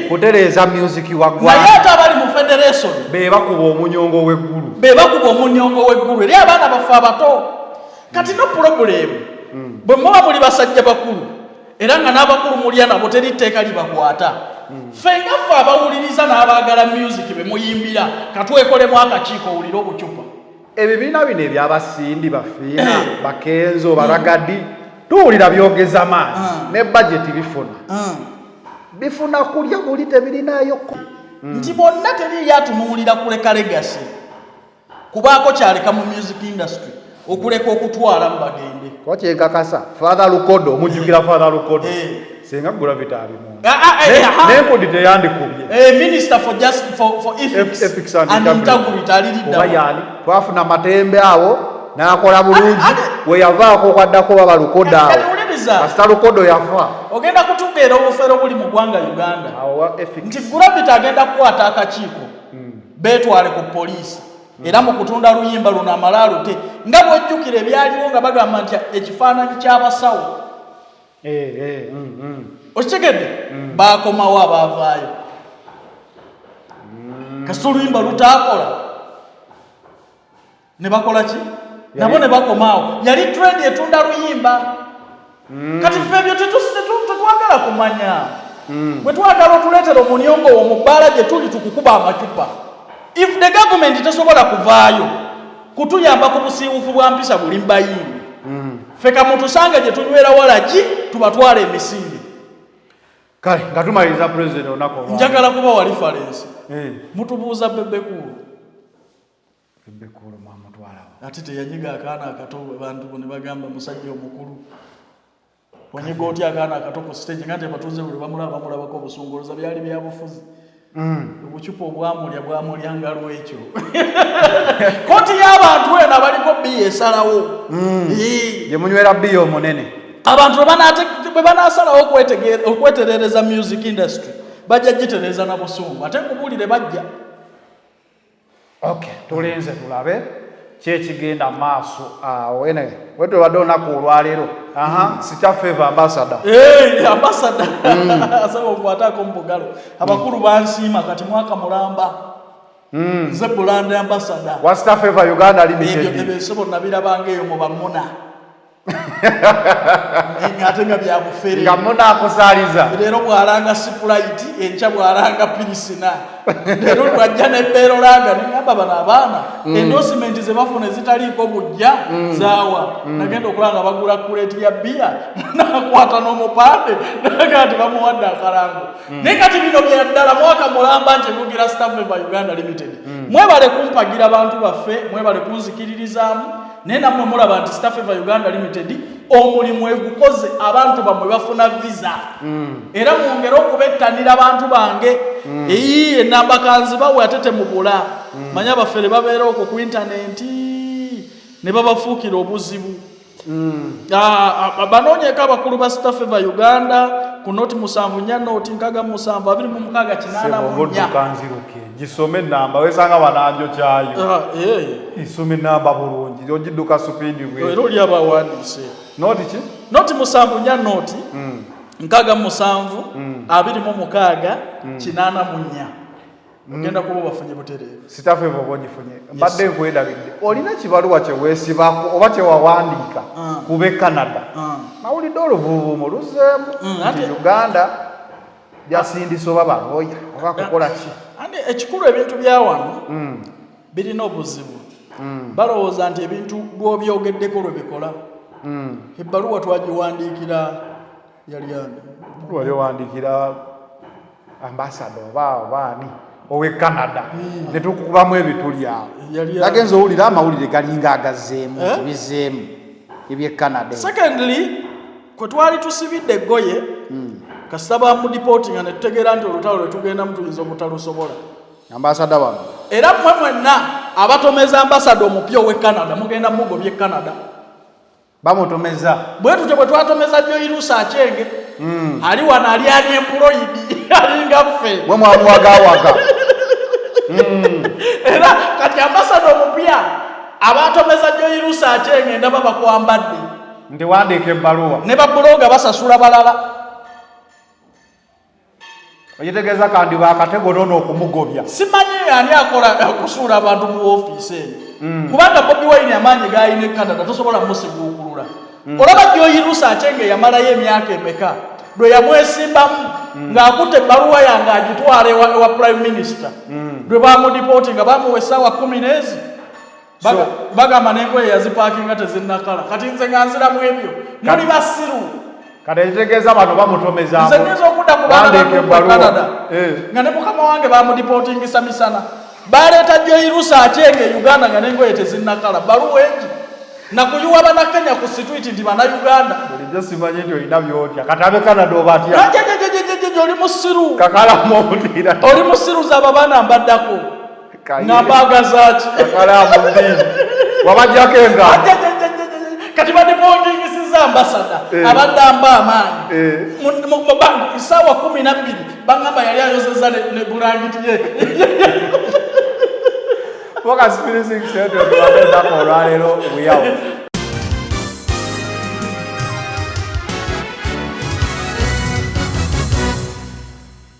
kutereeza music wa Naye ggwanga. Ate abali mu federation be bakuba omunyongo w'eggulu. Be bakuba omunyongo w'eggulu eri abaana baffe abato. Kati no problem, bwe muba muli basajja bakulu, era nga n'abakulu mulya nabo, teri tteeka libakwata. Ffe nga ffe abawuliriza n'abaagala music be muyimbira, katwekolemu akakiiko. Owulire obucupa. Ebibiina bino ebyabasindi, bafiina, bakenzo, baragadi, tuwulira byogeza maanyi ne bajeti bifuna, bifuna kulya muli tebirinayo. Nti bonna teriiyo atunuulira kuleka legacy, kubaako kyaleka mu music industry, okuleka okutwalamu bagende. Kuba kyenkakasa, Father Lukodo, omujjukira Father Lukodo? Eh. Singa Gravity ali mu Ah, ah, eh, aha. n'empudi teyandikubye. Minister for just for ethics, Ethics and and integrity. integrity aliridda. Oba yaani twafuna Matembe awo n'akola bulungi, we yavaako kwaddako baba Lukodo awo. Kati wuliriza. Kasita Lukodo yafa. Ogenda kutugeera obufere buli mu ggwanga Uganda. Awo wa ethics. Nti Gravity agenda kukwata akakiiko, beetwale ku poliisi era mu kutunda luyimba luno amale alute, nga bwojjukira ebyaliwo nga bagamba nti ekifaananyi ky'abasawo. Okitegedde? Bakomawo abaavaayo kasita oluyimba lutaakola ne bakola ki nabo ne bakomaawo. Yali trend etunda luyimba. Kati ffe ebyo tetwagala kumanya. Bwe twagala otuleetera omunyongo wo mu bbaala gye tuli, tukukuba amacupa. If the government tesobola kuvaayo kutuyamba ku busiiwufu bwa mpisa buli mbayimbi, ffe kamutusange gye tunywera walagi, tubatwala emisinde. Kale nga tumaliriza, President, olunaku olwaleero. Njagala kuba wa reference. Mutubuuza Bebe Cool. Bebe Cool mwamutwalawo. Ate teyanyiga akaana akato, bantu ne bagamba musajja omukulu onyiga otya akaana akato ku stage, nga nti abatuuze buli bamulaba bamulabako obusunguluza. Byali byabufuzi. Obucupa obwamulya bwamulya nga lwekyo kooti y'abantu eno abaliko bbiya esalawo. Ee. Gye munywera bbiya omunene. Abantu bwe banaasalawo okweterereza music industry, bajja gitereeza na busungu, ate nkubuulire bajja. Okay, tulinze tulabe kyekigenda maaso awo. Ene wetubadde olunaku olwaleero. Aha, Star Favor ambassador. Hey, ambassador asaba okwatako mu bugalo. Abakulu bansiima kati mwaka mulamba nze brand ambassador wa Star Favor Uganda ebyo. Limited. Ebyo nabirabanga eyo mu bamuna, ate nga byabufere. Nga munaakusaaliza. Leero bwalanga Sprite, enkya bwalanga Pilsner, leero lwajja nebbeerolanga. Nengamba bano abaana endorsement ze bafuna ezitaliiko bujja zaawa. Nagenda okulaba nga bagula crate ya bbiya, nakwata n'omupande, naga nti bamuwadde akalango. Naye kati bino byaddala mwaka mulamba nti vugira Star Favor Uganda Limited. Mwebale kumpagira bantu baffe, mwebale kunzikiririzaamu, naye nammwe mulaba nti Star Favor Uganda Limited omulimu egukoze, abantu bammwe bafuna visa, era mwongere okubettanira abantu bange. Eyi enamba kanzibawe ate temubula. Manye abafere babeera okwo ku intaneti ne babafuukira obuzibu. Ah, ah, banoonyeko abakulu ba Star Favor Uganda ku 074 067 26 84. Obudduka nziruke gisome enamba, wesanga bananjo kyayo. Ah, eh. Isome enamba bulungi, ogidduka speed bwe. Era oli abawandiise. Noti ki? 074 067 26 84. Ogenda kuba obafunye butereevu. Star Favor oba ogifunye. Mbadde nkwerabidde, olina ekibaluwa kyeweesibako oba kyewawandiika kuba e Canada? Nawulidde oluvuuvuumo luzeemu nti Uganda byasindisa oba balooya oba kukola ki. Andi ekikulu, ebintu bya wano birina obuzibu. Balowooza nti ebintu lw'obyogeddeko lwe bikola. Ebbaluwa twagiwandiikira yali ani? Wali owandiikira ambassador oba ani ow'e Canada, ne tukukubamu ebituli awo. Yali Nagenza owulira amawulire galinga agazzeemu Eh? nti bizzeemu eby'e Canada. Secondly, kwe twali tusibidde eggoye, kasita bamudipootinga ne tutegeera nti olutalo lwe tugendamu tuyinza obutalusobola. Ambassador wano. Era mmwe mwenna abatomeza ambassador omupya ow'e Canada, mugenda mugobye e Canada. Bamutomeza. Bwe tutyo bwe twatomeza Joyce Achenge, ali wano ali unemployed, alinga ffe. Mwe mwamuwagawaga. Era kati ambassador omupya, abatomeza Joyce Achenge, ndaba bakwambadde. Nti wandiika ebbaluwa. Ne babuloga basasula balala. Okitegeeza kandi bakatego noono okumugobya. Simanyi ani akola okusuula abantu mu ofiisi eno, kubanga Bobi Wine amaanyi g'alina e Canada tosobola musiguukulula. Olaba Joyce Achenge yamalayo emyaka emeka lwe yamwesimbamu ng'akutte ebbaluwa yange agitwala ewa prime minister, lwe bamudipooti nga bamuwa essaawa 10 n'ezi. Bagamba n'engoye yazipaakinga tezinnakala. Kati nze nga nziramu ebyo, muli basiru. Kati ekitegeeza bano bamutomeza. Nze nyinza okudda ku baana ba Canada nga ne mukama wange bamudipotingisa misana. Baleeta Joirusa Achieng e Uganda nga n'engoye tezinnakala, bbaluwa engi nakuyuwa Bannakenya ku situiti nti Bannayuganda. Bulijjo simanyi nti olina byotya, kati abe Canada obatya? Jejejejeje, oli musiru. Kakalamu obutiira. Oli musiru, zaba baana mbaddako nga mbaagaza ki? Kakalamu mbiri wabajjako engalo. Kati badipotingisiza ambasada abadde amba amaanyi essaawa 12, bagamba yali ayozeza ne bulangiti ye. Focus 360 tubadde olunaku olwaleero, we out.